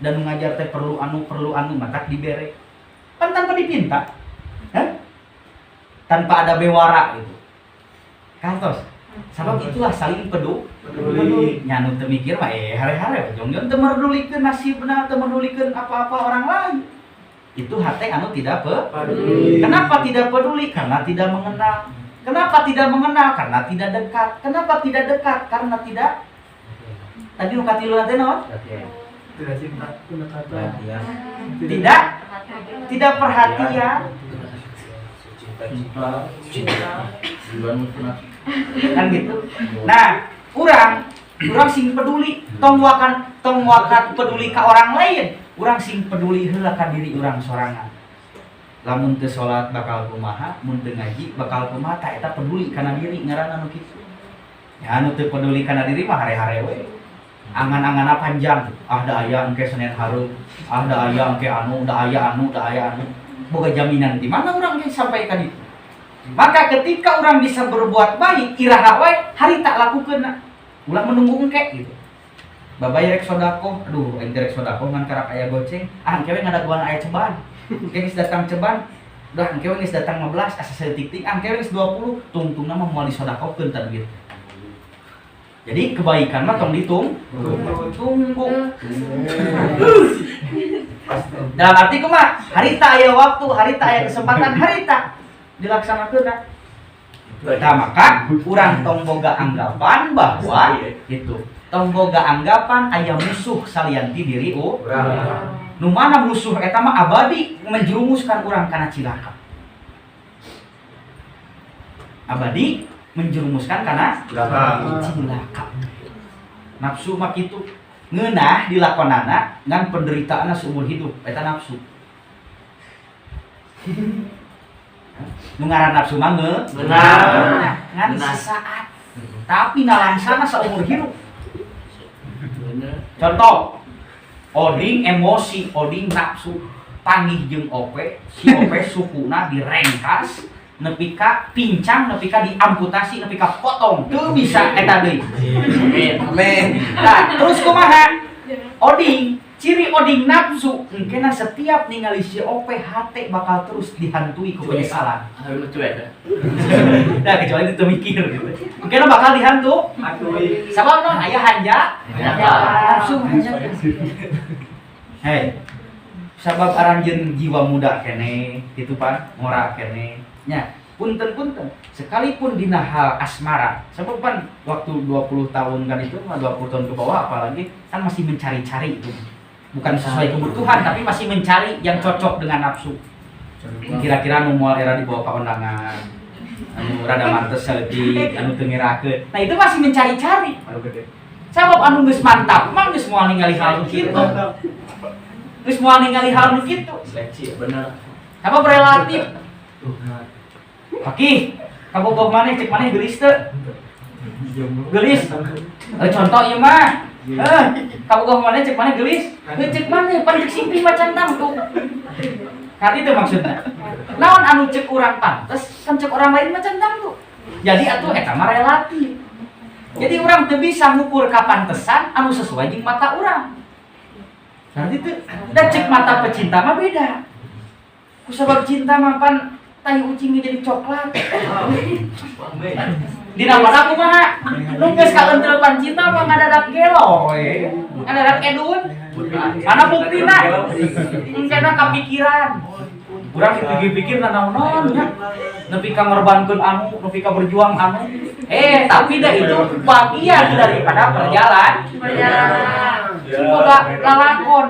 dan ngajar teh perlu anu matak dibere. Kan tanpa dipinta. Hah? Tanpa ada bewara gitu. Kantos. Sabab itulah saling peduli. Nya anu teu mikir mah hare-hare jongjon teu merdulikeun nasibna, teu merdulikeun apa-apa orang lain. Itu hate anu tidak
peduli.
Kenapa tidak peduli? Karena tidak mengenal. Kenapa tidak mengenal? Karena tidak dekat. Kenapa tidak dekat? Karena tidak tadi nu katilu teh naon?
Tidak cinta, pendekatan.
Tidak tidak perhatian.
Cinta.
Kan gitu. Nah, urang sing peduli, tong wakan peduli ka orang lain, urang sing peduli heula ka diri urang sorangan. Lamun teu salat bakal kumaha, mun teu ngaji bakal kumaha, tah eta peduli kana diri ngaranna nu kitu. Ya anu teu peduli kana diri mah hare-hare we. Angan-anganna panjang, ah da aya engke Senin hareup, ah da aya engke anu, da aya anu, da aya anu. Boga jaminan di mana urang ge sampai ka ditu? Maka ketika orang bisa berbuat baik, iraha wae harita lakukeun, ulah menunggu engke gitu. Babay rek sodakoh, aduh aing teh rek sodakoh ngan karak aya goceng, ah engke we ngadaguan aya ceban. Engke geus datang ceban, udah engke we geus datang 15 asa saeutik ting, ah engke we geus 20, tungtungna mah moal disodakohkeun tah duit. Jadi kebaikan mah tong ditung, tunggu. Dalam arti kumaha? Harita aya waktu, harita aya kesempatan, harita dilaksanakeun. Nah, maka urang tong boga anggapan bahwa itu tong boga anggapan aya musuh salian ti diri urang. Nu mana musuh eta mah abadi menjerumuskan urang kana cilaka. Abadi menjerumuskan kana cilaka. Nafsu mah kitu ngeunah dilakonana ngan penderitaanna seumur hidup eta nafsu. Nu ngaran nafsu mah
Ngeunah.
Ngan sesaat. Tapi nalangsana seumur hidup. Contoh, oding emosi, oding nafsu, panggih jeung ope, si ope sukuna direngkas, nepi ka pincang, nepi ka diamputasi, nepi ka potong, teu bisa eta deui.
Amin.
Nah, terus kumaha? Oding, ciri oding nafsu, engkena setiap ningali si ope hate bakal terus dihantui ku penyesalan.
Harus cuek.
Nah, kecuali itu mikir gitu. Engkena bakal dihantu. Sabab non aya hanja, nafsu hanja. Hei, sabab aranjeun jiwa muda kene, gitu pan, ngora kene. Nya, punten-punten, sekalipun dina hal asmara, sebab pan waktu 20 tahun kan itu mah 20 tahun ke bawah apalagi kan masih mencari-cari itu. Bukan sesuai kebutuhan tapi masih mencari yang cocok dengan nafsu. Kira-kira nu moal era dibawa ka undangan, anu rada mantes saeutik, anu teu ngerakeun. Nah, itu masih mencari-cari. Sabab anu geus mantap mah geus moal ningali hal nu kitu. Geus moal ningali hal nu kitu.
Seleksi bener.
Sabab relatif. Pakih, kabogoh maneh cek maneh geulis teu? Geulis. Contoh ieu mah. Kabogoh maneh cek maneh geulis? Heuh cek maneh pan cek simping macan tangtu. Kati teu maksudna. Naon anu cek urang pantes, kan cek orang lain macan tangtu. Jadi atuh eta mah relatif. Jadi urang teu bisa ngukur kapantesan anu sesuai jeung mata urang. Berarti teu da cek mata pecinta mah beda. Kusabab cinta mah pan tai ucing jadi coklat. Dina pada kumaha? Nu geus kaenteupan cinta mah ngadadak gelo we. Ngadadak edun. Mana buktina? Engkena kapikiran. Urang dipikir-pikir nanaon nya. Nepi ka ngorbankeun anu, nepi ka berjuang anu. Tapi dah itu bagian daripada perjalanan.
Perjalanan.
Semoga lalakon.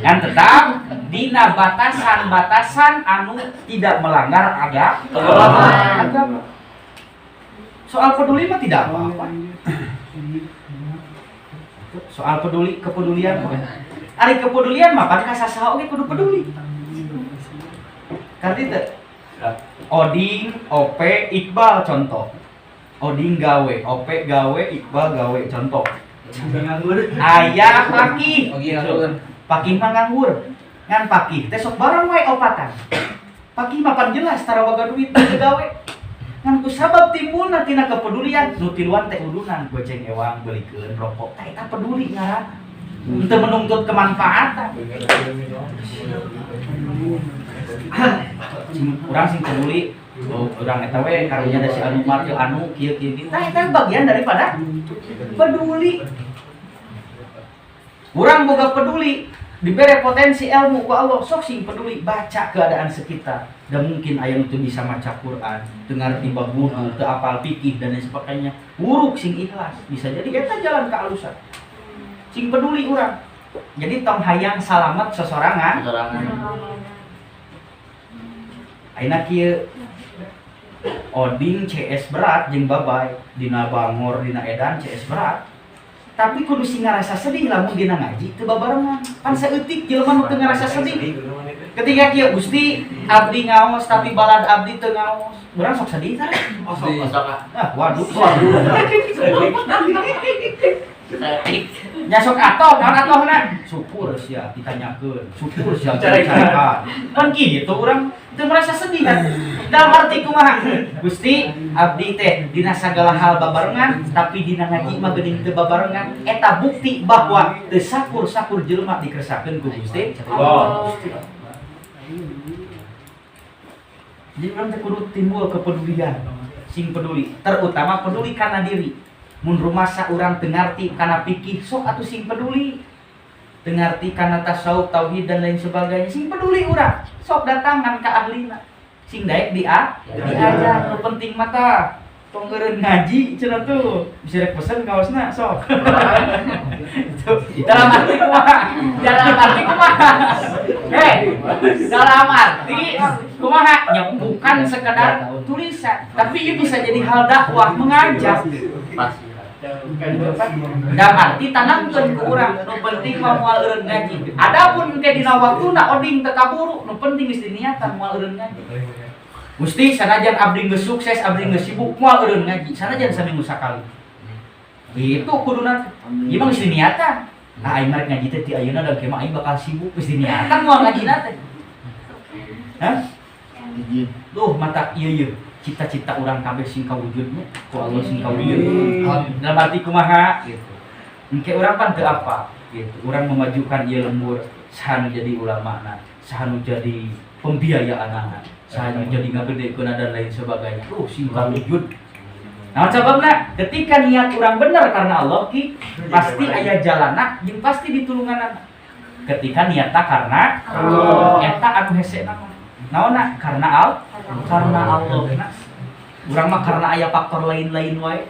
Dan tetap dina batasan-batasan anu tidak melanggar agama. Soal peduli mah tidak apa-apa. Soal peduli, kepedulian mah. Ari kepedulian mah pan ka sasaha oge kudu peduli. Karti teu? Oding, Ope, Iqbal contoh. Oding gawe, Ope gawe, Iqbal gawe contoh. Aya pakih. Pakih mah nganggur. Ngan pakih teh sok barang wae opatan. Pakih mah pan jelas tara boga duit teu gawe. Ngan ku sabab timbulna tina kepedulian, nu tiluan teh udunan goceng ewang beulikeun rokok. Tah eta peduli ngaranna. Henteu menuntut kemanfaatan. Urang sing peduli, oh, urang eta we karunya da si anu mah teu anu kieu kieu kieu. Tah eta bagian daripada peduli. Urang boga peduli, dibere potensi ilmu ku Allah, sok sing peduli baca keadaan sekitar. Dan mungkin aya nu teu bisa maca Quran, teu ngarti bab wudu, teu apal fikih dan lain sebagainya. Buruk sing ikhlas, bisa jadi eta jalan kealusan. Sing peduli urang. Jadi tong hayang salamet sesorangan.
Sesorangan.
Ayeuna kieu Oding CS berat jeung babay dina bangor dina edan CS berat. Tapi kudu sing ngarasa sedih lamun dina ngaji teu babarengan. Pan saeutik jelema nu teu ngarasa sedih. Ketika kieu Gusti abdi ngaos tapi balad abdi teu ngaos. Urang sok sedih tah.
Osok, osok ah.
Ah, waduh. Nya sok atoh, naon atohna? Syukur sia ditanyakeun, syukur sia dicarekan. Kan kitu urang teu merasa sedih kan. Dalam arti kumaha? Gusti, abdi teh dina sagala hal babarengan, tapi dina ngaji mah geuning teu babarengan. Eta bukti bahwa teu sakur-sakur jelema dikersakeun ku Gusti
Allah.
Jadi urang teh kudu timbul kepedulian, sing peduli, terutama peduli kana diri. Mun rumasa urang teu ngarti kana fikih, sok atuh sing peduli. Teu ngarti kana tasawuf, tauhid dan lain sebagainya, sing peduli urang. Sok datangan ka ahlina. Sing daek diajar, nu penting mah tah tong eureun ngaji cenah tuh. Bisa rek pesen kaosna sok. Itu dalam arti kumaha? Dalam arti kumaha? Hei, dalam arti kumaha? Ya, bukan sekedar tulisan, tapi itu bisa jadi hal dakwah, mengajak. Dalam arti tanamkeun ku urang, nu penting mah moal eureun ngaji. Adapun engke dina waktuna oding teu kaburu, nu penting geus diniatan moal eureun ngaji. Gusti, sanajan abdi geus sukses, abdi geus sibuk, moal eureun ngaji, sanajan saminggu sakali. Itu kuduna ieu mah geus diniatan. Nah, aing mah rek ngaji teh ti ayeuna da mah aing bakal sibuk, geus diniatan moal ngajina teh. Hah? Duh, mata ieu ieu cita-cita urang kabeh sing kawujudnya ku Allah, sing kawujud. Dalam arti kumaha gitu. Engke urang pan teu apa gitu. Urang memajukan ieu lembur, saha nu jadi ulama na, saha nu jadi pembiayaan, saha nu jadi ngagedekeun dan lain sebagainya. Sing kawujud. Nah, sababna ketika niat urang bener karena Allah ki pasti aya jalana jeung pasti ditulungan. Ketika niatna karena
Allah.
Eta anu hese mah. Naonna? Karena karena Allah. Nah, urang mah karena aya faktor lain-lain wae.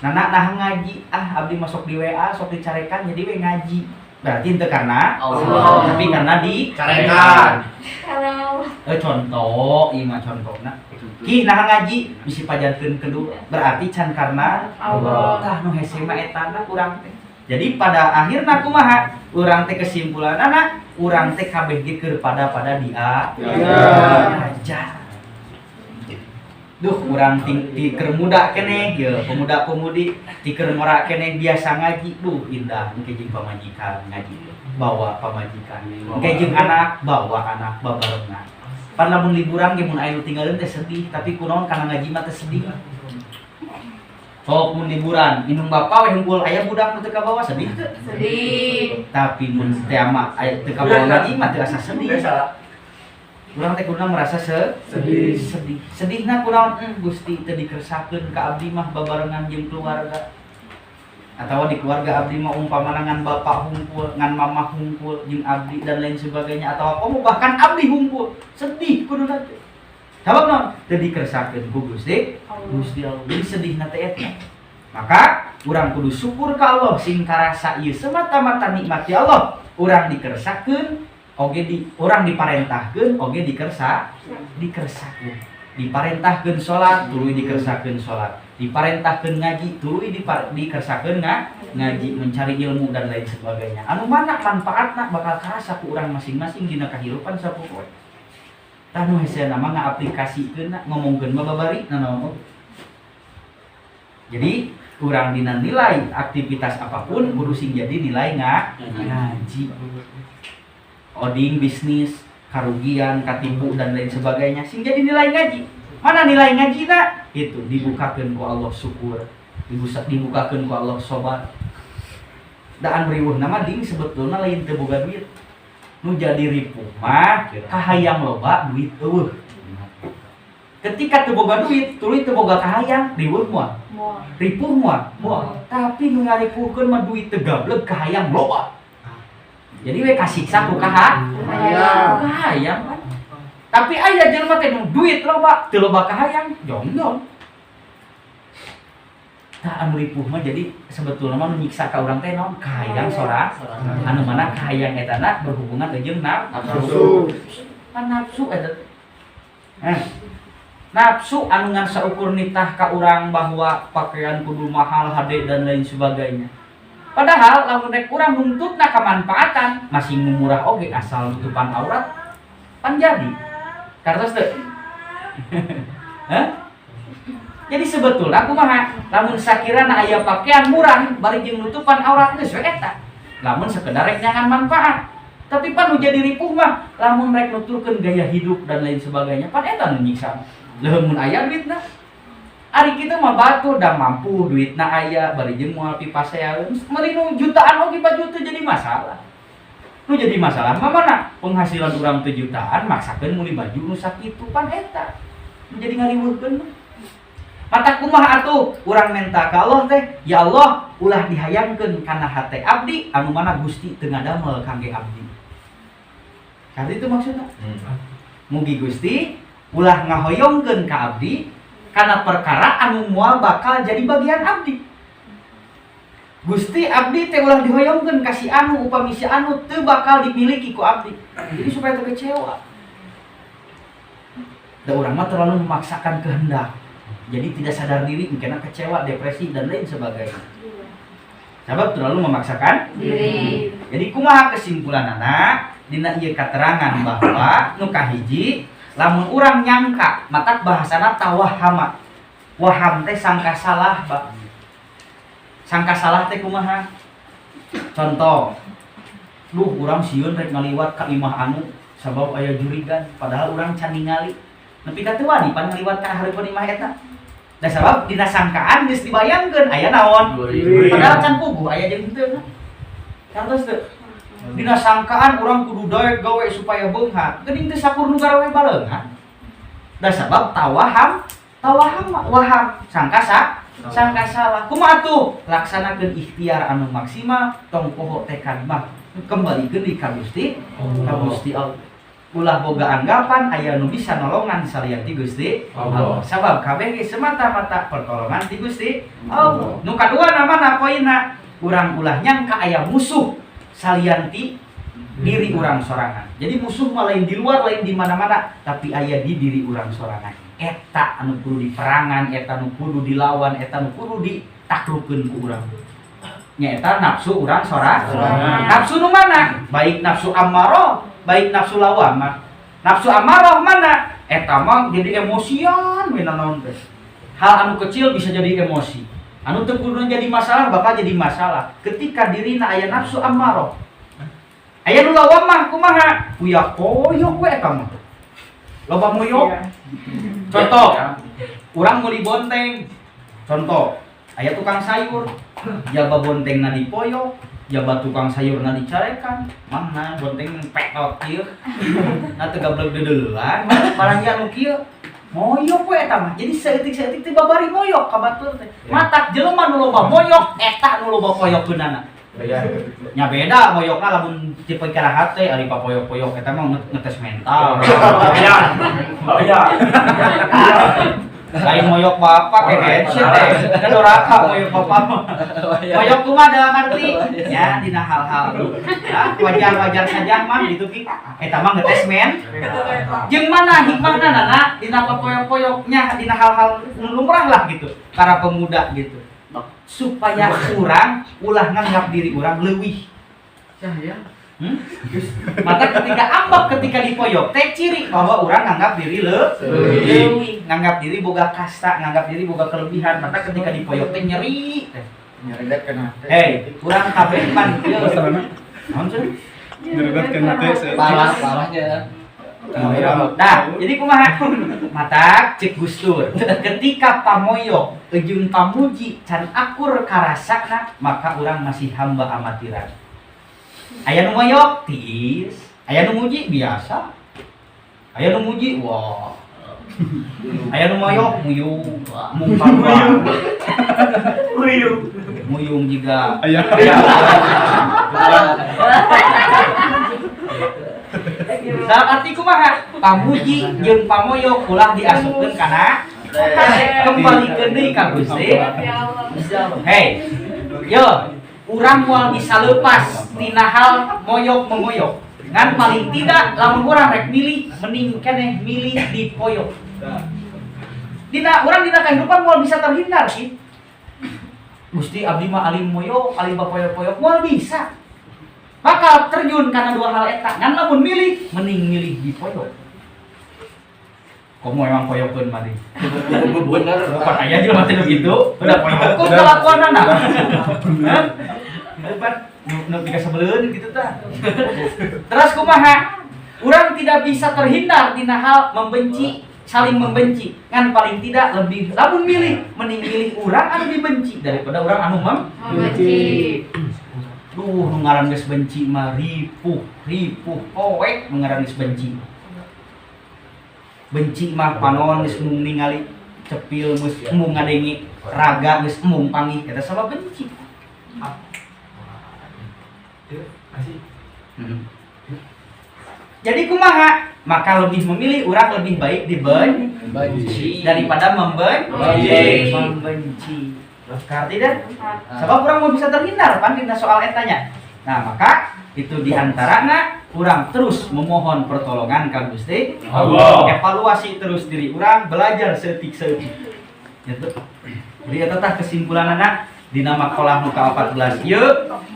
Nah, nah ngaji, ah abdi masuk di WA sok dicarekan jadi we ngaji. Berarti itu karena
Allah.
Tapi karena di
Carekan.
Kalau
Contoh, ieu mah contohna. Ki nah ngaji bisi pajankeun kedua. Berarti can karena
Allah.
Tah nu hese mah etana urang teh. Jadi pada akhirna kumaha? Urang teh kesimpulanana urang teh kabeh ge keur pada dia. Ajar. Duh, urang ting ti keur muda keneh ye, pemuda-pemudi ti keur ngora keneh biasa ngaji. Duh, indah engke jeung pamajikan ngaji. Bawa pamajikan. Engke jeung anak, bawa anak babarengna. Pan lamun liburan ge mun aya nu tinggalin teh sedih, tapi kunaon kana ngaji mah teh sedih. Sok mun liburan, indung bapa we hungkul aya budak nu teu kabawa sedih teu?
Sedih.
Tapi mun teh ama aya teu kabawa ngaji mah teu asa sedih. Urang teh kuduna merasa
Sedih.
Sedih. Sedihna kunaon? Gusti teu dikersakeun ka abdi mah babarengan jeung keluarga. Atawa di keluarga abdi mah umpamana ngan bapak hungkul, ngan mama hungkul jeung abdi dan lain sebagainya atawa komo bahkan abdi hungkul. Sedih kuduna teh. Sabab naon? Teu dikersakeun ku Gusti. Gusti Allah. Jadi sedihna teh eta. Maka urang kudu syukur ka Allah sing karasa ieu semata-mata nikmat ya Allah. Urang dikersakeun oge di urang diparentahkeun oge dikersakeun. Diparentahkeun salat tuluy dikersakeun salat. Diparentahkeun ngaji tuluy dikersakeun ngaji, mencari ilmu dan lain sebagainya. Anu mana manfaatna bakal karasa ku urang masing-masing dina kahirupan sapopoe. Tah nu hese mah ngaaplikasikeun ngomongkeun mah babari nanaon oge. Jadi urang dina nilai aktivitas apapun kudu sing jadi nilai ngaji. Oding bisnis, karugian, katipu dan lain sebagainya sing jadi nilai ngaji. Mana nilai ngaji na? Itu dibukakeun ku Allah syukur, dibukakeun ku Allah sobar. Daan riweuh nama ding sebetulna lain teu boga duit. Nu jadi ripuh mah kahayang loba duit eueuh. Ketika teu boga duit, tuluy teu boga kahayang, riweuh moal.
Moal.
Ripuh moal. Moal. Tapi nu ngaripuhkeun mah duit teu gableg kahayang loba. Jadi we kasiksa ku
Kahayang.
kahayang kan. Tapi aya jelema teh nu duit loba, teu loba kahayang, jongjon. Tah anu ripuh mah jadi sebetulna mah nu nyiksa ka urang teh naon? Kahayang sora. Anu mana kahayang eta na berhubungan jeung
Nafsu.
Pan nafsu eta teh. Nafsu anu ngan saukur nitah ka urang bahwa pakaian kudu mahal, hade dan lain sebagainya. Padahal lamun rek urang nuntutna kamanfaatan, masih murah oge asal nutupan aurat pan jadi. Kartos teu? Hah? Jadi sebetulnya kumaha? Lamun sakirana aya pakaian murah bari jeung nutupan aurat, geus we eta. Lamun sekedar rek nyangan manfaat. Tapi pan nu jadi ripuh mah lamun rek nuturkeun gaya hidup dan lain sebagainya, pan eta nu nyiksa. Leuheung mun aya duitna. Ari kitu mah batur da mampu, duitna aya bari jeung moal pipaseaeun. Meuli nu jutaan oge baju teu jadi masalah. Nu jadi masalah mah mana? Penghasilan urang teu jutaan, maksakeun meuli baju nu sakitu, pan eta. Nu jadi ngariweuhkeun mah. Mata kumaha atuh urang menta ka Allah teh, ya Allah, ulah dihayangkeun kana hate abdi anu mana Gusti teu ngadamel kangge abdi. Kan itu maksudna. Mugi Gusti ulah ngahoyongkeun ka abdi kana perkara anu moal bakal jadi bagian abdi. Gusti, abdi teh ulah dihoyongkeun ka si anu upami si anu teu bakal dimiliki ku abdi. Jadi supaya teu kecewa. Da urang mah terlalu memaksakan kehendak. Jadi tidak sadar diri, mungkin kecewa, depresi dan lain sebagainya. Sebab terlalu memaksakan
diri.
Jadi kumaha kesimpulanana dina ieu katerangan bahwa nu kahiji lamun urang nyangka, matak bahasana tawahama. Waham teh sangka salah, Pak. Sangka salah teh kumaha? Contoh, duh, urang sieun rek ngaliwat ka imah anu sabab aya jurigan, padahal urang can ningali. Nepi ka teu wani pan ngaliwat ka hareupeun imah eta. Da sabab dina sangkaan geus dibayangkeun aya naon? Padahal can puguh aya jeung henteu. Kantos teu? Dina sangkaan urang kudu daek gawe supaya beunghar. Geuning teu sakur nu garawe baleunghar. Da sabab tawaham, tawaham, waham, sangka sa, sangka salah. Kumaha tuh? Laksanakeun ikhtiar anu maksimal, tong poho tekad mah kembalikeun deui ka Gusti, ka Gusti Allah. Ulah boga anggapan aya nu bisa nolongan salian ti Gusti Allah. Sabab kabeh ge semata-mata pertolongan ti Gusti Allah. Nu kadua namana poinna, urang ulah nyangka aya musuh salian ti diri urang sorangan. Jadi musuh mah lain di luar, lain di mana-mana, tapi aya di diri urang sorangan. Eta anu kudu diperangan, eta anu kudu dilawan, eta anu kudu ditaklukeun ku urang. Nyaeta nafsu urang sorangan. Nafsu nu mana? Baik nafsu ammaroh, baik nafsu lawamah. Nafsu amarah mana? Eta mah jadi emosian we naon teh. Hal anu kecil bisa jadi emosi. Anu teu kudu jadi masalah bakal jadi masalah. Ketika dirina aya nafsu amarah. Aya nu lawamah kumaha? Kuya koyok we eta mah. Loba moyok. Contoh, urang meuli bonteng. Contoh, aya tukang sayur, jaba bontengna dipoyok, jaba tukang sayurna dicarekan, mana bonteng petot kieu. Nah, teu gablek deudeulan, balanja nu kieu. Moyok we eta mah. Jadi saeutik-saeutik teh babari moyok ka batur teh. Matak jelema nu loba moyok eta nu loba poyokeunana. Nya beda moyokna lamun tipe kana hate, ari papoyok-poyok eta mah ngetes mental.
Iya.
Lain moyok bapak kayak headset teh. Kan doraka moyok bapak mah. Moyok kumaha dalam arti ya dina hal-hal ya, wajar-wajar saja mah gitu ki. Eta mah ngetes men. Jeung mana hikmahna nana dina papoyok-poyoknya dina hal-hal lumrah lah gitu para pemuda gitu. Supaya urang ulah nganggap diri urang leuwih. Hmm? Maka ketika ambek, ketika dipoyok teh ciri bahwa urang nganggap diri leuwih, nganggap diri boga kasta, nganggap diri boga kelebihan. Maka ketika dipoyok teh nyeri teh. Hei, urang kabeh pan ieu. Naon sih?
Parah, parahnya.
Nah, jadi kumaha? Matak cek Gus Dur. Ketika pamoyok jeung pamuji can akur karasana, maka urang masih hamba amatiran. Aya nu moyok tiis, aya nu muji biasa. Aya nu muji wah. Aya nu moyok muyung, mungkar. Muyung. Muyung juga.
Aya.
Dalam arti kumaha? Pamuji jeung pamoyok ulah diasupkeun kana kembalikeun deui ka Gusti. Hei. Yo, urang moal bisa lepas tina hal moyok memoyok. Ngan paling tidak lamun urang rek milih mending keneh milih dipoyok. Dina urang dina kehidupan moal bisa terhindar sih. Gusti, abdi mah alim moyok, alim bapoyok-poyok moal bisa. Bakal terjun karena dua hal eta. Ngan lamun milih mending milih dipoyok. Komo emang poyokeun mah deui.
Bener.
Pan aya jelema teh nu kitu, udah poyokeun kalakuanana. Hah? Pan nu pikasebeleun kitu tah. Terus kumaha? Urang tidak bisa terhindar dina hal membenci, saling membenci. Ngan paling tidak lebih lamun milih mending milih urang anu dibenci daripada urang anu
Membenci.
Duh, nu ngaran geus benci mah ripuh, ripuh poek nu ngaran geus benci. Benci mah panon geus mung ningali cepil geus embung ngadenge raga geus embung panggih eta sabab benci. Jadi kumaha? Maka lebih memilih urang lebih baik dibenci daripada membenci. Membenci. Ngerti dah? Sebab urang mau bisa terhindar pan dina soal etanya. Nah, maka itu diantarana urang terus memohon pertolongan ka Gusti
Allah.
Evaluasi terus diri urang, belajar seeutik-seeutik. Gitu. Jadi eta tah kesimpulanana dina makalah nu ka-14 ieu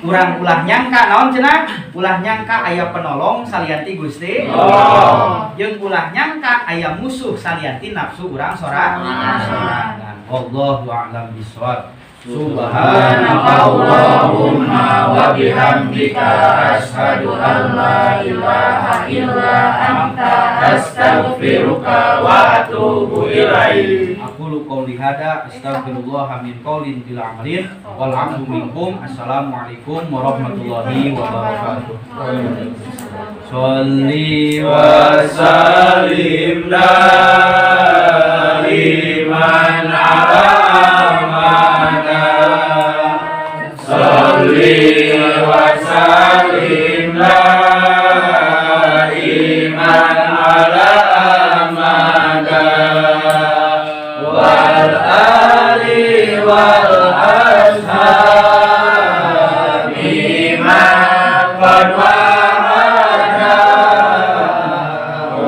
urang ulah nyangka naon cenah? Ulah nyangka aya penolong salianti Gusti
Allah.
Jeung ulah nyangka aya musuh salianti nafsu urang sorangan. Wallahu a'lam bishawab.
Subhanakallahumma wa bihamdika asyhadu an la ilaha illa anta astaghfiruka wa atubu ilaik.
Aqulu qouli hada astaghfirullah min qoulin bila amalin wal afu minkum. Assalamualaikum warahmatullahi wabarakatuh. Sholli
wa sallim daiman ala amana. Sholli wa sallim daiman ala amana wal ali wal ashabi man qad wahada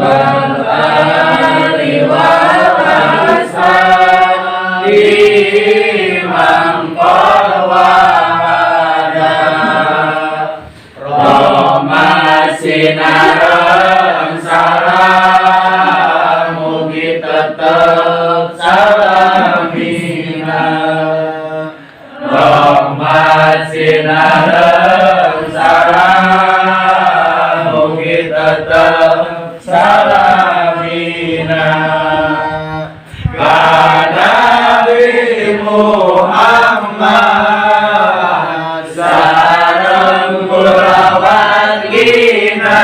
wal ali wal ashabi man qad wahada. Roma sinareng salam mugi tetep salamina. Roma sinareng salam mugi tetep salamina. Nabi Muhammad sareng kulawargina.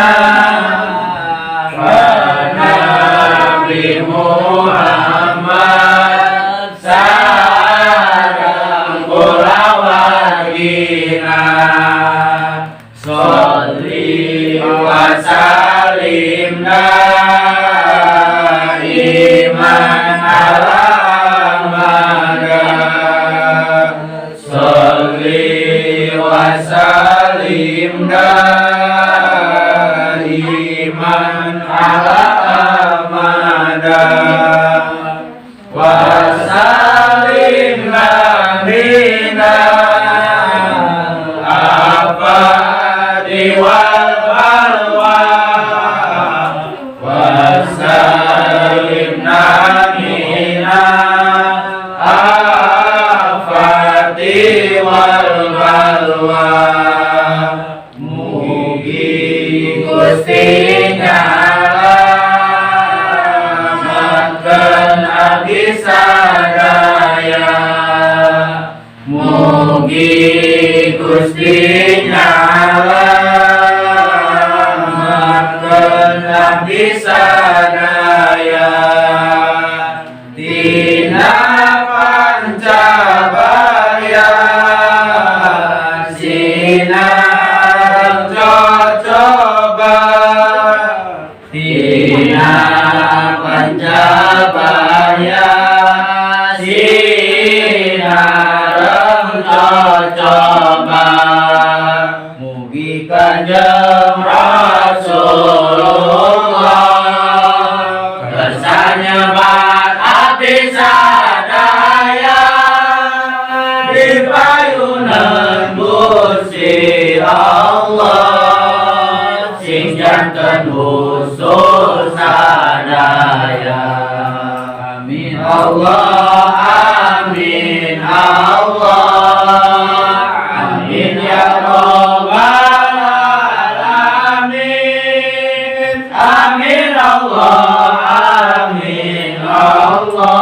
Nabi Muhammad sareng kulawargina. Sholli wa sallim daiman ala amada. Sholli wa sallim daiman ala amada. Wa sallim nabina afadi wal balwa. Wa sallim nabina afati wal balwa. Mugi Gusti nyalamatkeun abdi sadaya. Mugi Gusti nyalamatkeun abdi sadaya. Tina pancabaya sinareng cocoba. Tina pancabaya sinareng cocoba. Mugi Kanjeng Rasulullah kersa nyebat abdi sadaya di payunan Gusti Allah sing janten usul sadaya. Allah, amin Allah, amin ya Rabbal alamin. Amin Allah, amin Allah,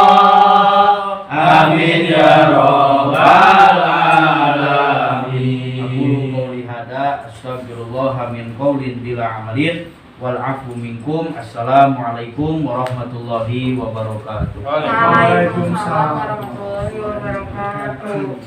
amin ya Rabbal alamin.
أقول قولي هذا أستغفر الله من قول بلا عمل والعفو منكم. Assalamualaikum warahmatullahi wabarakatuh.
Waalaikumsalam warahmatullahi wabarakatuh.